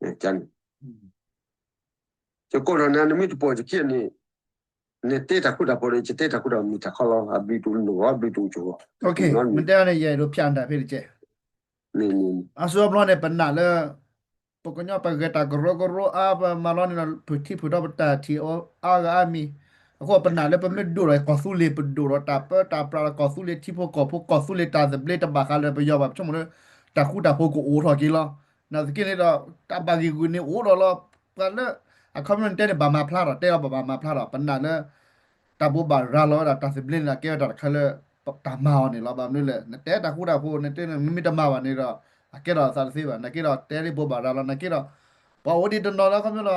ယကိးထီၣ်နၤ နမ့ၢ်တပိာ်ယခံန့ၣ် နတဲတၢ်ဃူတၢ်ဖိးဒီး ယတဲတၢ်ဃူတၢ်ဖိးမ့ၢ်တၢ်ခီလီၤ, အဘျုးတအိၣ်နဂီၢ် အဘျုးတအိၣ်ကဂီၢ်, မ့ၢ်တဲန့ၣ် ယအဲၣ်ဒိးဖၠးနတၢ်ဖဲတကဲ, အစိအဘျီန့ၣ် ပနာ်လၢ ပကညီပဂဲၤတၢ်ကရၢကရိအါ ပမၤလီၤန့ၣ်ဒီး ဖုးထံဖုးထီၣ်ပတၢ်ထံၣ်အါဂၤအါမံၤ, အဃိပနာ်လၢပမ့ၢ်ဒိၣ်ထီၣ်ကီၢ်သူလ့ၤ ပဒိၣ်ထီၣ်တၢ်ပၢတၢ်ပြးဒီးကီၢ်သူလ့ၤထံဖိကီၢ်ဖိ ကီၢ်သူလ့ၤတၢ်သဘျ့တဘၣ်ဃးလၢပယီၤဘၣ် ပဆိကမိၣ်လၢ တၢ်ဃူတၢ်ဖိးကအိၣ်ထီၣ်က့ၤလီၤ. နာ်သက့န့ၣ်ဒီး တၢ်ဘၣ်ဂ့ၢ်ဂူာ်န့ၣ်အိၣ်ဒီးလီၤ. ပှၤလၢ အခီပညီနတဲန့ၣ် ဘၣ်မၤဖျါထီၣ် တဲလီၤဘၣ်ဘၣ်မၤဖျါထီၣ် ပနာ်လၢ တၢ်ဘိးဘၣ်ရၤလီၤဝဲဒၣ်တၢ်သဘျ့န့ၣ်ဒီး ကဲဝဲတၢ်တခါလၢ တၢ်မၤအီၤန့ၣ်လီၤ. ဘၣ်မနုၤလဲၣ် နတဲတၢ်ဃူတၢ်ဖိး နတဲနမ့မ့ၢ်တမၤဘၣ်န့ၣ်ဒီး အကဲထီၣ်အသးတသ့ဘၣ်. နာ်က့ဒီး တဲလၢဘိးဘၣ်ရၤလီၤ နာ်က့ဒီး ပှၤအိၣ်ဒံးတနီၤလၢ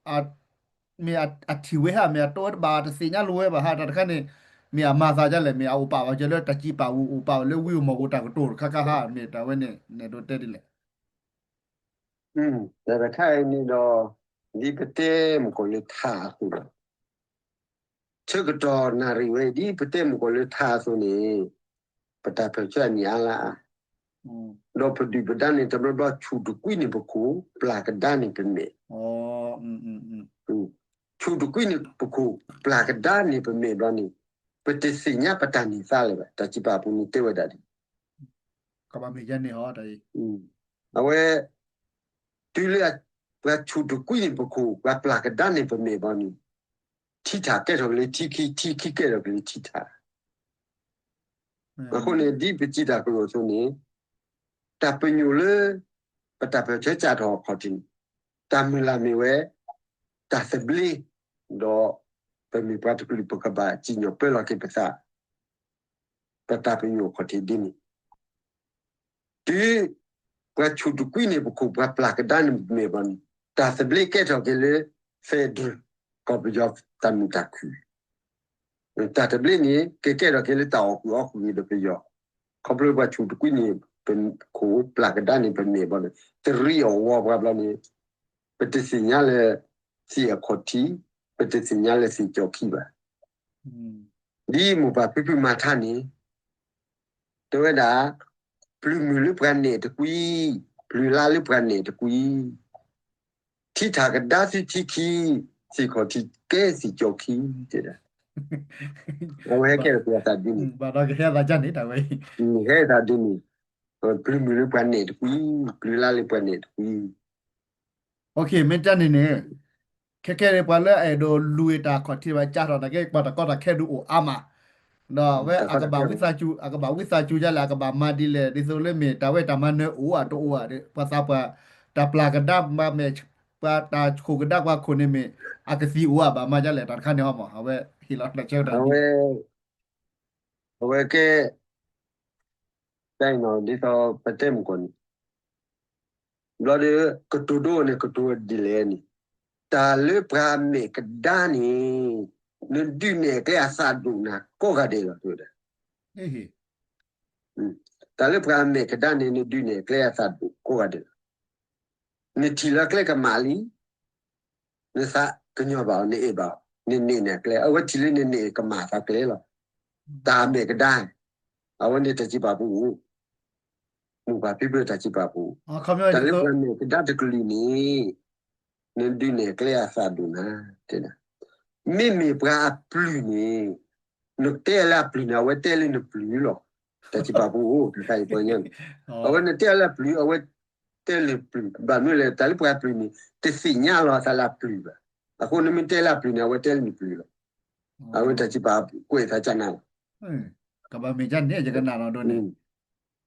အခီပညီဒီး မ့ၢ်အထံၣ်ဝဲဟါ မ့ၢ်အတိဝဲတဘၣ် တသ့ၣ်ညါလိၤဝဲဘၣ်ဟါ တၢ်တခါန့ၣ် မ့ၢ်အမၤသးဒ်လဲၣ်, မ့ၢ်အအိၣ်ပာ်ဝဲကဲလၢတၢ်စံးပာ်ဝံၤ အိၣ်ပာ်ဝဲလၢဝံဧိၤမီၢ်ဧိၤတၢ်ကတိၤတခါခါဧါ, မ့ၢ်တၢ်ဝဲန့ၣ် နဲဒိးတဲဒ်လဲၣ်. တၢ်တခါအံၤန့ၣ်ဒီး ဒ်ပတဲမုၢ်ကီၢ်လၢထါအသိးဒီး ဆၢကတီၢ်နၣ်ရံၣ်ဝဲအံၤ ဒ်ပတဲမုၢ်ကီၢ်လၢထါအသိးန့ၣ် ပတၢ်ပၢၢ်ဆၢအနံၣ်အါလါအါ, ဒီးပဒုၣ်ပဒါန့ၣ် တဘျီဘျီဆူၣ်တကွံန့ၣ်ပခိၣ်, ပျၢ်ကဒါန့ၣ်ပမဲာ်, ဆူၣ်တကွံန့ၣ်ပခိၣ်, ပျၢ်ကဒါန့ၣ်ပမဲာ်ဘျီန့ၣ် ပတသ့ၣ်ညါပတၢ်န့ၢ်သါလၢၤဘၣ်. တၢ်စံးပာ်အပူၤန့ၣ်တဲဝဲဒၣ်ဒ် ကဘၣ်မ့ၢ်ယဲန့ၣ်ဟီ တၢ်အံၤ အဝဲ တုၤလၢ ပှၤဆူၣ်တကွံန့ၣ်ပခိၣ်, ပှၤပျၢ်ကဒါန့ၣ်ပမဲာ်ဘျီန့ၣ် ထံထၣ်ကဲထီၣ်က့ၤလၢထံခံ, ထံခံကဲထီၣ်က့ၤလၢထံထၣ်. အဃိန့ၣ် ဒ်ပစံးတၢ်ကလိာ်အသိးန့ၣ် တၢ်ပညိၣ်လၢ ပတၢ်ပၢၢ်ဆၢစးထီၣ်အခီၣ်ထံးန့ၣ် တၢ်မုၢ်လၢ်မ့ၢ်ဝဲ တၢ်သဘျ့, ဒီး ပမ့ၢ်ပှၤတကလုာ် ပကဘၣ်စံၣ်ညီၣ်ပၢလီၤက့ၤပသး ပတၢ်ပညိၣ်အခီၣ်ထံးဒ်န့ၣ် တုၤ ပှၤဆူၣ်တကွံန့ၣ်ပခိၣ်, ပှၤပျၢ်ကဒါန့ၣ်ပမဲာ်ဘျီန့ၣ် တၢ်သဘျ့ကဲထီၣ်က့ၤလၢ federal ကီၢ်ပယီၤတၢ်မုာ်တၢ်ခုၣ်, တၢ်သဘျ့န့ၣ် ကကဲထီၣ်က့ၤလၢတၢ်အီၣ်ကူၣ်အီကူၣ်ဂ့ၤဒီးပယီၤ, ခီဖျိပှၤဆူၣ်တကွံန့ၣ် ပခိၣ်, ပျၢ်ကဒါန့ၣ်ပမဲာ်ဘျီန့ၣ် တရံးအီၣ်ဝီပှၤဘျီန့ၣ် ပတသ့ၣ်ညါလၢ သ့ၣ်အခီၣ်ထံး, ပတသ့ၣ်ညါလၢသ့ၣ်ကၠီခံဘၣ်. ဒ်မိၢ်ပၢ်ဖံဖုမၤထါန့ၣ် တဲဝဲဒၣ် ပျုၤမုၢ်လၢပှၤနဲၣ်တကွံ, ပျုၤလါလၢပှၤနဲၣ်တကွံ, ထံထၣ်ကဒါသုထံခံ, သ့ၣ်ခီၣ်ထံးကဲသ့ၣ်ကၠီခံ, တဲဒၣ် အဝဲဟဲကဲထီၣ်က့ၤအသးဒ်န့ၣ်, ဟဲသးဒ်န့ၣ်, ပျုၤမုၢ်လၢပှၤနဲၣ်တကွံ, ပျုၤလါလၢပှၤနဲၣ်တကွံ. မ့ၢ်တၢ်န့ၣ်န့ၣ် ခဲကဲန့ၣ် ပှၤလၢအအဲၣ်ဒိးလူၤတၢ်ခီၣ်ထံးဘၣ်ကးထီၣ် နာ်က့ပှၤတၢ်ကီတၢ်ခဲဒုးအိၣ်အါမး, ဒီးအဝဲအကဘၣ်ဝံသးစူၤ, အကဘၣ်ဝံသးစူၤဒ်လဲၣ်, အကဘၣ်မၤဒ်လဲၣ်, ဒ်သိးလၢမ့ၢ်တၢ်ဝဲတၢ်မၤနၢၤအိၣ်အတအိၣ်ဧါ, ပှၤသးပှၢ် တၢ်ပျၢ်ကဒါမ့ၢ်, ပှၤတၢ်ဆူၣ်ကဒါပှၤခိၣ်န့ၣ်မ့ၢ် အကသံၣ်အိၣ်ဧါ, ဘၣ်မၤဒ်လဲၣ်, တၢ်တခါန့ၣ်ဟီမး အဝဲဟ့ၣ်လီၤတၢ်ဆၢကတီၢ် အဝဲကဲ ဒ်သိးပတဲမုၢ်ကီၢ်န့ၣ် ဘျီဒီး ကတိၤဒိန့ၣ် ကတိၤဒ်လဲၣ်န့ၣ်, တၢ်လၢပှၤအမဲာ်ကဒါန့ၣ် နဒုးနဲၣ်ကျဲအသးဒိၣ်နၤကိးဂၤဒဲးလီၤ တဲဝဲဒၣ်. တၢ်လၢပှၤအမဲာ်ကဒါန့ၣ် နဒုးနဲၣ်ကျဲအသးဒိၣ်ကိးဂၤဒဲးလီၤ. နထံၣ်လၢကျဲကမၣ်လံ နသးကညီၤဘၣ်အီၤ နအဲၣ်ဘၣ်အီၤ နနဲၣ်န့ၢ်အကျဲ အဝဲထံၣ်လၢနနဲၣ်ကမၣ်သးကျဲလီၤ. တၢ်မဲာ်ကဒါ အဝဲန့ၣ်တၢ်စံးပာ်ပူၤအိၣ်, မိၢ်ပၢ်ဖံဖုတၢ်စံးပာ်ပူၤ, တၢ်လၢပှၤမဲာ်ကဒါတကလုာ်န့ၣ် နဒုးနဲၣ်ကျဲအသးဒိၣ်နၤ, တဲဒၣ်. မ့မ့ၢ်ပှၤအပျုၤန့ၣ် နတဲလၢအပျုၤန့ၣ် အဝဲတဲလၢနပျုၤလီၤ. တၢ်စံးပာ်ပူၤအိၣ် တခါအံၤပှၤညီန့ၣ်, အဝဲနတဲလၢအပျုၤ အဝဲတဲလၢပျုၤ, ဘၣ်မနုၤလဲၣ် တၢ်လၢပှၤပျုၤန့ၣ် တသ့ၣ်ညါလီၤအသးလၢအပျုၤဘၣ်. အဃိနမ့ၢ်တဲလၢအပျုၤန့ၣ် အဝဲတဲလၢနပျုၤလီၤ. အဝဲတၢ်စံးပာ်ကွဲးသးကနၣ်လီၤ. ကဘၣ်မ့ၢ်ဒ်န့ၣ် ယကနၣ်လီၤဒိန့ၣ်,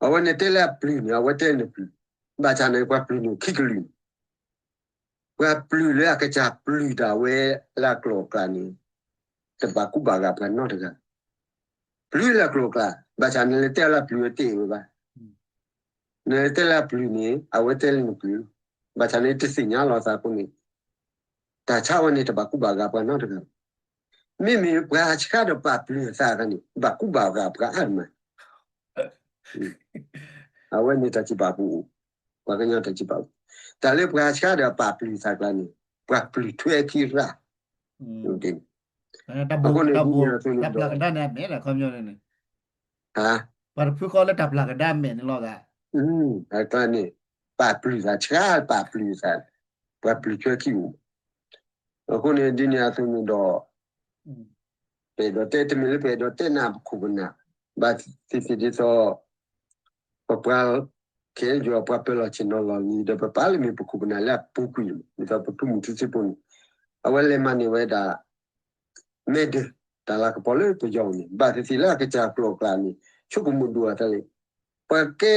အဝဲနတဲလၢအပျုၤန့ၣ် အဝဲတဲလၢနပျုၤ, ဘၣ်ဆၣ်န့ၣ် ပှၤပျုၤန့ၣ်ခံကလုာ်န့ၣ် ပှၤပျုၤလၢအကစၢ်ပျုၤတၢ်ဝဲလၢအကျိၤအကျဲန့ၣ် တဘၣ်ကူဘၣ်ဂာ်ပှၤနီတဂၤ, ပျုၤလၢအကျိၤအကျဲ, ဘၣ်ဆၣ်နလဲၤတဲလၢအပျုၤဝဲတအဲၣ်ဝဲဘၣ်. နလဲၤတဲလၢအပျုၤန့ၣ် အဝဲတဲလၢနပျုၤ, ဘၣ်ဆၣ်န့ၣ်တသ့ၣ်ညါလီၤသးအဃိန့ၣ် တၢ်ဆါဝဲန့ၣ် တဘၣ်ကူဘၣ်ဂာ်ပှၤနီတဂၤ. မ့မ့ၢ်ပှၤဆါဒီးပာ်ပျုၤအသးအခါန့ၣ် ဘၣ်ကူဘၣ်ဂာ်ပှၤအါမး. အဝဲန့ၣ်တၢ်စံးပာ်ပူၤ, ပှၤကညီတၢ်စံးပာ်ပူၤ, တၢ်လၢပှၤဆါဒီးပာ်ပျုၤသးကျါန့ၣ် ပှၤပျုၤထွဲခံရၢ်, အဃိန့ၣ် တၢ်ပျၢ်ကဒါန့ၣ်အမဲာ်လၢခီပညီန့ၣ်န့ၣ်, ပှၤတဖုဃီလၢတၢ်ပျၢ်ကဒါအမဲာ်န့ၣ်လီၤဂာ်, အကျါန့ၣ် ပာ်ပျုၤသးဆါ ပာ်ပျုၤသး, ပှၤပျုၤထွဲခံအိၣ် အဃိန့ၣ် ဒ်န့ၣ်အသိးန့ၣ်ဒီး ပအဲၣ်ဒိးတဲတမ့ၢ်လၢပအဲၣ်ဒိးတဲနၢ်ပခိၣ်ပနၢ်, ဘၣ်သ့ၣ်သ့ၣ်ဒ်သိး ပပှၤ ခဲအံၤယွၤပှၤပၢၤလီၢ်ဆ့ၣ်နီၤလီၢ်လံၤဒီး ပပာ်လၢမ့ၢ်ပခိၣ်ပနၢ်လၢအပူၤကွံာ်န့ၣ် ဒ်သိးပထူမုၢ်ထူစ့ဖိန့ၣ် အဝဲလဲၤမၤန့ၢ်ဝဲဒၣ် မဲဒၢၣ် တၢ်လၤကပီၤလၢပယီၤန့ၣ် ဘၣ်သ့ၣ်သ့ၣ်လၢအကစၢ်ကျိၤအကျဲန့ၣ် ဆိကမိၣ်ဒိၣ်အသးလၢ ပှၤကဲ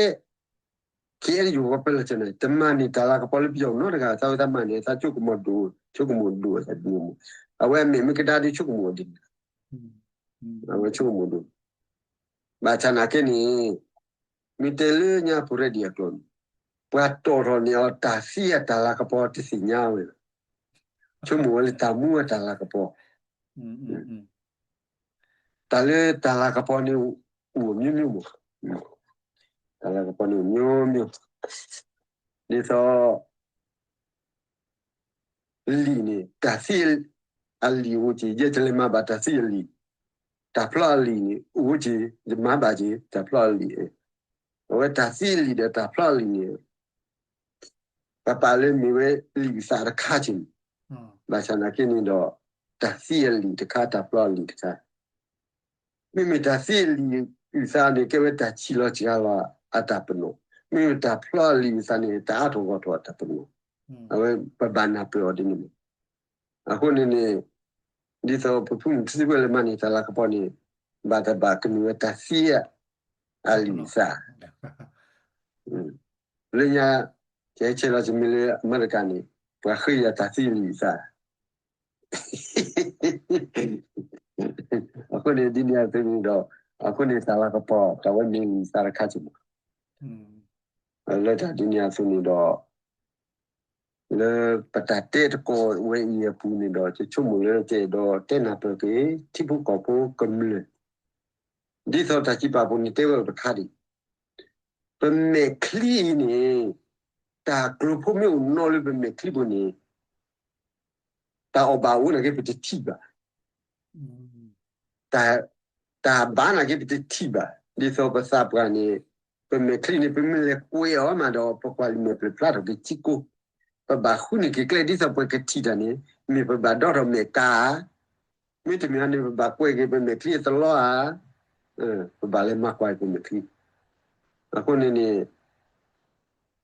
ခ့အဲၣ်ယူၣ် ပှၤပၢၤလီၢ်ဆ့ၣ်နီၤ တမၤန့ၢ်တၢ်လၤကပီၤလၢပယီၤနီတဂၤ သးဝဲသးမၤန့ၢ် သးဆိကမိၣ်ဒိၣ် ဆိကမိၣ်ဒိၣ်အသးဒ်န့ၣ်မး, အဝဲအမဲာ်မ့ၢ်ကဒါဒီးဆိကမိၣ်ဒ်န့ၣ် အဝဲဆိကမိၣ်ဒိၣ် ဘၣ်ဆၣ်နာ်က့န့ၣ် မ့ၢ်တဲလၢညါဖိရဲဒံၣ်အကျိာ်န့ၣ် ပှၤတီၣ်ထီၣ်န့ၢ်အီၤတၢ်သံအတၢ်လၤကပီၤတသ့ၣ်ညါဝဲလီၤ. ဆိကမိၣ်ဝဲလၢတၢ်မူအတၢ်လၤကပီၤ တၢ်လၢတၢ်လၤကပီၤန့ၣ် အိၣ်မျိုးမျိုးမး, တၢ်လၤကပီၤန့ၣ်အိၣ်မျိုးမျိုး, ဒ်သိး လံာ်န့ၣ် တၢ်သံအလံာ်အိၣ်က့ၤ, ယဲယလဲၤမၤဘၣ်တၢ်သံအလံာ်, တၢ်ဖျီအလံာ်န့ၣ် အိၣ်က့ၤ, ယမၤဘၣ်က့ၤ တၢ်ဖျီအလံာ်, အဝဲတၢ်သံအလံာ်ဒီးတၢ်ဖျီအလံာ်န့ၣ် ပပာ်လၢမ့ၢ်ဝဲလံာ်အုၣ်သးတခါက့ၤန့ၣ်, ဘၣ်ဆၣ်နာ်က့န့ၣ်ဒီး တၢ်သံအလံာ်တခါ တၢ်ဖျီအလံာ်တခါ, မ့မ့ၢ်တၢ်သံအလံာ်အုၣ်သးန့ၣ် ကဲဝဲတၢ်ဆံးလီၤစှၤလီၤအတၢ်ပနီၣ်, မ့မ့ၢ်တၢ်ဖျီအလံာ်အုၣ်သးန့ၣ် တၢ်အါထီၣ်ဂီၢ်ထီၣ်အတၢ်ပနီၣ်, အဝဲပဘၣ်နၢ်ပၢၢ်အီၤဒ်န့ၣ်မး, အဃိန့ၣ်န့ၣ် ဒ်သိးပဖုမုၢ်ထံသံကွဲလၢမၤန့ၣ် တၢ်လၤကပီၤန့ၣ် ဘၣ်တဘၣ်ကမ့ၢ်ဝဲတၢ်သံအလံာ်အုၣ်သး လၢညါ ကဟဲဆဲးလီၤစမံၤလၢအမဲရကၤန့ၣ် ပှၤဃ့ယၤတၢ်သံအလံာ်အုၣ်သး, အဃိန့ၣ်ဒ်န့ၣ်အသိးန့ၣ်ဒီး အဃိန့ၣ်တၢ်လၤကပီၤ တၢ်ဝဲမ့ၢ်လံာ်အုၣ်သးတခါက့ၤမး, လၢတၢ်ဒ်န့ၣ်အသိးန့ၣ်ဒီး လၢပတၢ်တဲတကိးဝဲအံၤအပူၤန့ၣ်ဒီး ယဆိကမိၣ်လၢကအဲၣ်ဒိးတဲနၢ်ပၢၢ်က့ၤ ထံဖိကီၢ်ဖိကမျၢၢ်, ဒ်သိးတၢ်စံးပာ်ပူၤန့ၣ်တဲဝဲအိၣ်တခါဒံး, ပမဲာ်ချံအံၤန့ၣ် တၢ်ကျိၤဖိမ့ၢ်အိၣ်နီၣ်လၢပမဲာ်ချံပူၤန့ၣ် တၢ်အီၣ်ဘၣ်အိၣ်နာ်က့ပတထံၣ်ဘၣ်, တၢ်ဘၣ်နာ်က့ပတထံၣ်ဘၣ်, ဒ်သိးပသးပှၢ်န့ၣ် ပမဲာ်ချံန့ၣ် ပမ့ၢ်လဲၤကွဲးအီၤမးဒီး ပကွၢ်လံာ်မဲာ်ဖျၢၣ်ဖျါထီၣ်က့ၤထံကိၢ်, ပဘၣ်ဃုန့ၢ်က့ၤကျဲဒ်သိးပကထံၣ်တၢ်န့ၣ် မ့ၢ်ပဘၣ်ဒီထီၣ်မဲာ်ကါဧါ, မ့တမ့ၢ်န့ၣ် ပဘၣ်ကွဲးက့ၤပမဲာ်ချံအသလီဧါ, ပဘၣ်လဲၤမၤကွၢ်က့ၤပမဲာ်ချံ, အဃိန့ၣ်န့ၣ်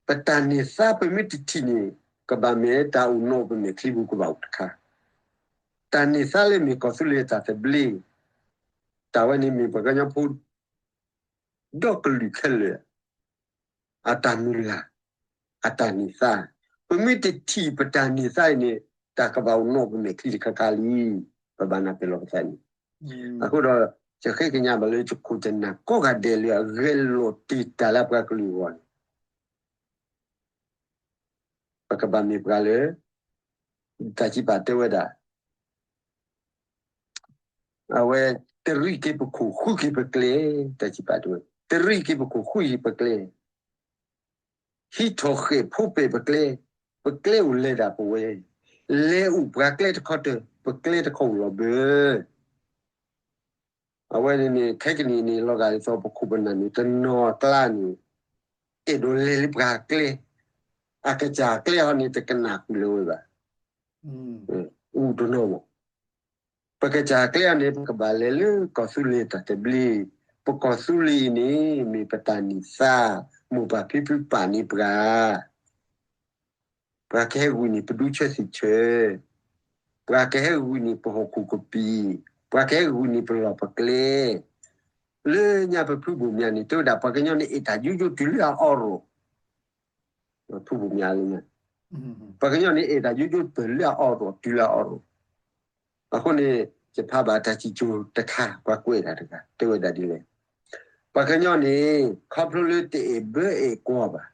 ပတၢ်န့ၢ်သါပမ့ၢ်တထံၣ်န့ၣ် ကဘၣ်မ့ၢ်တၢ်အိၣ်နီၣ်ပမဲာ်ချံပူၤကဘၣ်အိၣ်တခါ, တၢ်န့ၢ်သါလၢမ့ၢ်ကီၢ်သူလ့ၤအတၢ်သဘျ့, တၢ်ဝဲန့ၣ်မ့ၢ်ပှၤကညီဖိ ဒီကလုာ်ခဲလၢာ် အတၢ်မုၢ်လၢ်, အတၢ်န့ၢ်သါ, ပမ့ၢ်တထံၣ်ပတၢ်န့ၢ်သါအံၤန့ၣ် တၢ်ကဘၣ်အိၣ်နီၣ်ပမဲာ်ချံတခါခါလံ, ပဘၣ်နၢ်ပၢၢ်လီၤပသးန့ၣ်, အဃိဒီး ယဃ့ကညးဘၣ်လၢယခိၣ်ယနၢ်ကိးဂၤဒဲးလၢအဂဲၤလိာ်တ့ၢ်တၢ်လၢ ပှၤကလုာ်အဂီၢ်န့ၣ် ပကဘၣ်မ့ၢ်ပှၤလၢ တၢ်စံးပာ်တဲဝဲဒၣ် အဝဲ တရံးက့ၤပခိၣ်ဃုက့ၤပကျဲ, တၢ်စံးပာ်တဲဝဲ တရံးက့ၤပခိၣ်ဃုက့ၤပကျဲ, ဟံးထီၣ်ဃဲးဖိပဲာ်ပကျဲ, ပကျဲအိၣ်လဲၤဒၣ်ပဝဲ, လဲၤအိၣ်ပှၤကျဲတခီတၢၢ်, ပကျဲတခီအိၣ်လီၤဘၢ အဝဲန့ၣ်န့ၣ် ခဲကနံၣ်န့ၣ် လီၤဂာ်ဒ်သိးပခိၣ်ပနၢ်န့ၣ် တနီၤအကျါန့ၣ် အဲၣ်ဒိးလဲၤလၢပှၤကျဲ, အကစၢ်ကျဲဟီန့ၣ် တကနၣ်ဃုာ်လၢၤဝဲဘၣ်. အူတနီၤမး, ပကစၢ်ကျဲအံၤန့ၣ် ပကဘၣ်လဲၤလၢကီၢ်သူလ့ၤတၢ်သဘျ့, ပကီၢ်သူလ့ၤအံၤန့ၣ် မ့ၢ်ပတၢ်န့ၢ်သါ, မိၢ်ပၢ်ဖံဖုပာ်န့ၢ်ပှၤ ပှၤကဟဲဂုာ်န့ၢ်ပဒူဆၢသံၣ်ဆၢ, ပှၤကဟဲဂုာ်န့ၢ်ပဟီၣ်ခိၣ်ကပံာ်, ပှၤကဟဲဂုာ်န့ၢ်ပလီၢ်ပကျဲ, လၢညါပဖုဘိၣ်မၠးန့ၣ် တဲဝဲဒၣ် ပှၤကညီန့ၣ်အဲၣ်တၢ်ယိယိတုၤလၢအအီရိၣ်, ဖုဘိၣ်မၠးလၢညါ, ပှၤကညီန့ၣ်အဲၣ်တၢ်ယိယိတုၤလၢအအီရိၣ်, တုၤလၢအအီရိၣ်, အဃိန့ၣ် ယဖးဘၣ်တၢ်စံၣ်စိၤတခါ ပှၤကွဲးတၢ်တဂၤ တဲဝဲဒၣ်ဒ်လဲၣ်, ပှၤကညီန့ၣ် ခီဖျိလၢတအဲၣ်ဘၢအဲၣ်ကွီၢ်ဘၣ်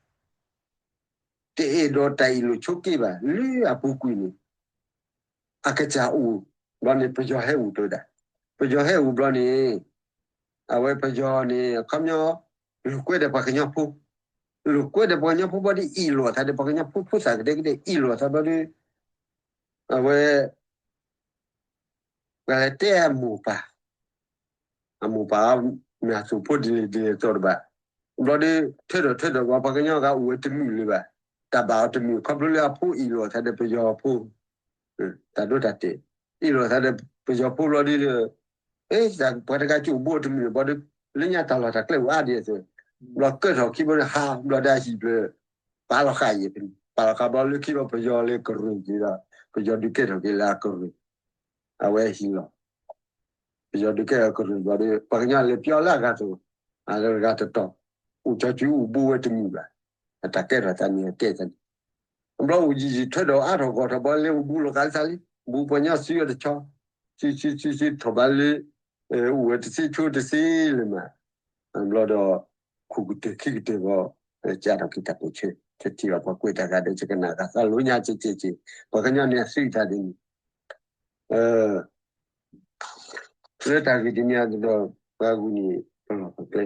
တအဲၣ်ဒိးတၢ်အ့ၣ်လိာ်ဆိးက့ဘၣ် လၢအပူၤကွံာ်န့ၣ် အကစၢ်အိၣ်ဘျီန့ၣ် ပယီၤဟဲအိၣ်တဲဝဲဒၣ်, ပယီၤဟဲအိၣ်ဘျီန့ၣ် အဝဲပယီၤန့ၣ် အခီပညီ လိာ်ကွဲဒီးပှၤကညီဖိ, လိာ်ကွဲဒီးပှၤကညီဖိဘျီဒီး အ့ၣ်လိာ်အသးဒီးပှၤကညီဖိဖိသၣ်ကဒဲကဒဲ အ့ၣ်လိာ်အသးဘျီဒီး အဝဲ ပှၤလဲၤတဲအမိၢ်ပၢ်, အမိၢ်ပၢ်မ့ၢ်အသူၣ်ဖိဒ်လဲၣ်ဒ်လဲၣ်သီတဘၣ်, ဘျီဒီး ထၢဒီးထၢဒီးဝဲ ပှၤကညီဂၤအိၣ်ဝဲတမုာ်လၢၤဘၣ်, တၢ်ဘၣ်အီၤတမုာ် ခီဖျိလၢအဖိအ့ၣ်လိာ်အသးဒီးပယီၤဖိ, တၢ်ဒိတၢ်တဲာ်, အ့ၣ်လိာ်အသးဒီးပယီၤဖိဘျီဒီး အဲ ပှၤတဂၤကအိၣ်ဘူးအီၤတမုာ်ဘျီဒီး လၢညါတၢ်လီၢ်တၢ်ကျဲအိၣ်အါဒံးအသိး, ဘျီကဲထီၣ်ခံဘျီဒီး ဟးဘျီဒီးအဟံၣ်ဖျၢၣ် ပာ်လီၤဃာ်အံၤ, ပာ်လီၤဃာ်ဘျီလၢခံဘျီ ပယီၤလၢကရၢၢ်က့ၤဒီး ပယီၤဒုးကဲထီၣ်က့ၤလၢအကရၢၢ်, အဝဲဟံၣ်လီၤ ပယီၤဒုးကဲထီၣ်ကရၢၢ်ဘျီဒီး ပှၤကညီလဲၤပျီလၢအဂၤအသိး, အဂၤတတီၤ, အိၣ်ကၠီစုအိၣ်ဘူးဝဲတမုာ်ဘၣ်, အတၢ်ကဲထီၣ်သးန့ၣ် အကဲသးန့ၣ်, ဘျီအိၣ်ယံာ်ယံာ်ထၢဒီးအါထီၣ်ဂီၢ်ထီၣ်ဘျီ လဲၤအိၣ်ဘူးလီၤဃာ်လၢသးလံ, ဘူးပှၤကညီစုအတဆီ, စုစုစုစုထီၣ်ဘၣ်လၢ အိၣ်ဝဲတသ့ဆိတသ့လၢၤမး, ဘျီဒီး ခိၣ်ကတၢၢ်ခံကတၢၢ်ဘျီ, ကးထီၣ်က့ၤတၢ်ပိာ်ဆၢ, တထံၣ်ဘၣ်ပှၤကွဲးတၢ်ဂၤဒီး ယကနၣ်ဂၤသးလိညါကဲကဲကဲ, ပှၤကညီန့ၣ်အသုးတၢ်ဒ်န့ၣ်, လၢတၢ်ဂ့ၢ်ဒ်န့ၣ်အသိးဒီး ပှၤဂုာ်န့ၣ် ပလီၢ်ပကျဲ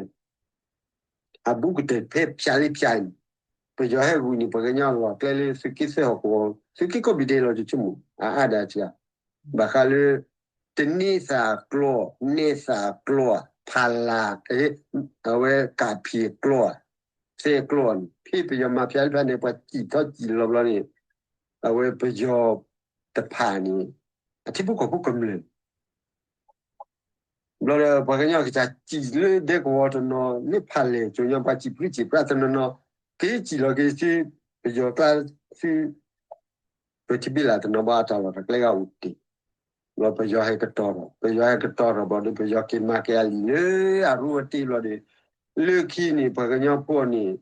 အဘူးကတၢၢ်ဖဲဖၠးလံဖၠးန့ၣ် ပယီၤဟဲဂုာ်န့ၣ် ပှၤကညီလီၢ်ကျဲလၢသုးက့သၢဟီၣ်ကဝီၤ သုးက့ကိးဘ့ၣ်ဒဲးလီၤ ယဆိကမိၣ် အအါဒၣ်တဂၤ ဘၣ်ဃးလၢ တန့သးအကျိာ် နဲသးအကျိာ် ဖးလၤ အဝဲကးဖံးအကျိာ် သဲအကျိာ်န့ၣ် ဖဲပယီၤမၤဖၠးလံဖၠးန့ၣ် ပှၤစံၣ်ထီၣ်စံၣ်လီၤဘျီန့ၣ် အဝဲပယီၤတဖၣ်န့ၣ် အထံဖိကီၢ်ဖိကမျၢၢ် ဘျီဒီးပှၤကညီကစၢ်စံၣ်လၢဒဲကဝီၤတနီၤ လၢဖးလဲၢ်ကၠိညီ ပှၤစံၣ်ပြံစံၣ်ပြါတနီၤနီၤ က့ၤစံၣ်လီၤက့ၤဆူ ပယီၤကျါဆူ ပထံဘ့လးတနီၤဘၣ် အတၢ်လီၢ်တၢ်ကျဲဂၤအိၣ်တ့ၢ် ဘျီပယီၤဟဲကတီၤထီၣ် ပယီၤဟဲကတီၤထီၣ်ဘျီဒီး ပယီၤက့ၤမၤက့ၤအလံာ်လၢအရူအတ့ဘျီဒီး လၢခံန့ၣ် ပှၤကညီဖိန့ၣ်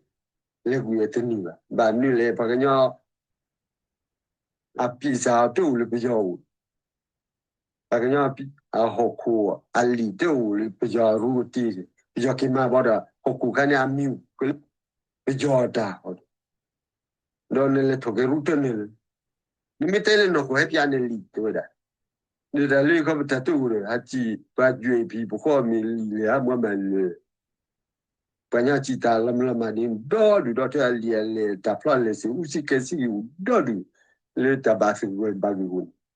လဲၤကွံာ်အတန့ၢ်ဘၣ် ဘၣ်မနုၤလဲၣ် ပှၤကညီ အပံာ်စၢ်အီၤတအိၣ်လၢပယီၤအိၣ် ပှၤကညီအဟီၣ်ခိၣ်အလံာ်တအိၣ်လၢပယီၤအရူအတ့ ပယီၤက့ၤမၤဘၣ်ဒီး ဟီၣ်ခိၣ်ခါန့ၣ်အမံၤအိၣ်လၢပယီၤအတၢ် ဒီးနလဲၤထီၣ်က့ၤရူတန့ၢ်လၢ နမ့ၢ်တဲလၢနီၢ်ခိၣ်ဟဲပၠးန့ၣ်လံာ်တဲဝဲဒၣ် ဒီးတၢ်လၢခီပတၢ်တအိၣ်ဒီး ဟးစံၣ်ပှၤယွဲၢ်ဖံးပဃီအမံၤလံာ်လဲၢ်ဟးမၤဘၣ်လၢ ပှၤကညီစံၣ်တၢ်လီၤမုၢ်လီၤမၢ်ဒ်န့ၣ် ဒီဒူၣ်ဒီထၢ အလံာ်အလဲၢ်တၢ်ဖျီအလဲၢ်စ့ၢ် အူစံၣ်ကဲစံၣ်က့ၤအိၣ်ဒီဒူၣ် လၢတၢ်ဘၣ်သဂၢၢ်ဘၣ်ဂ့ၢ်အပူၤန့ၣ် အ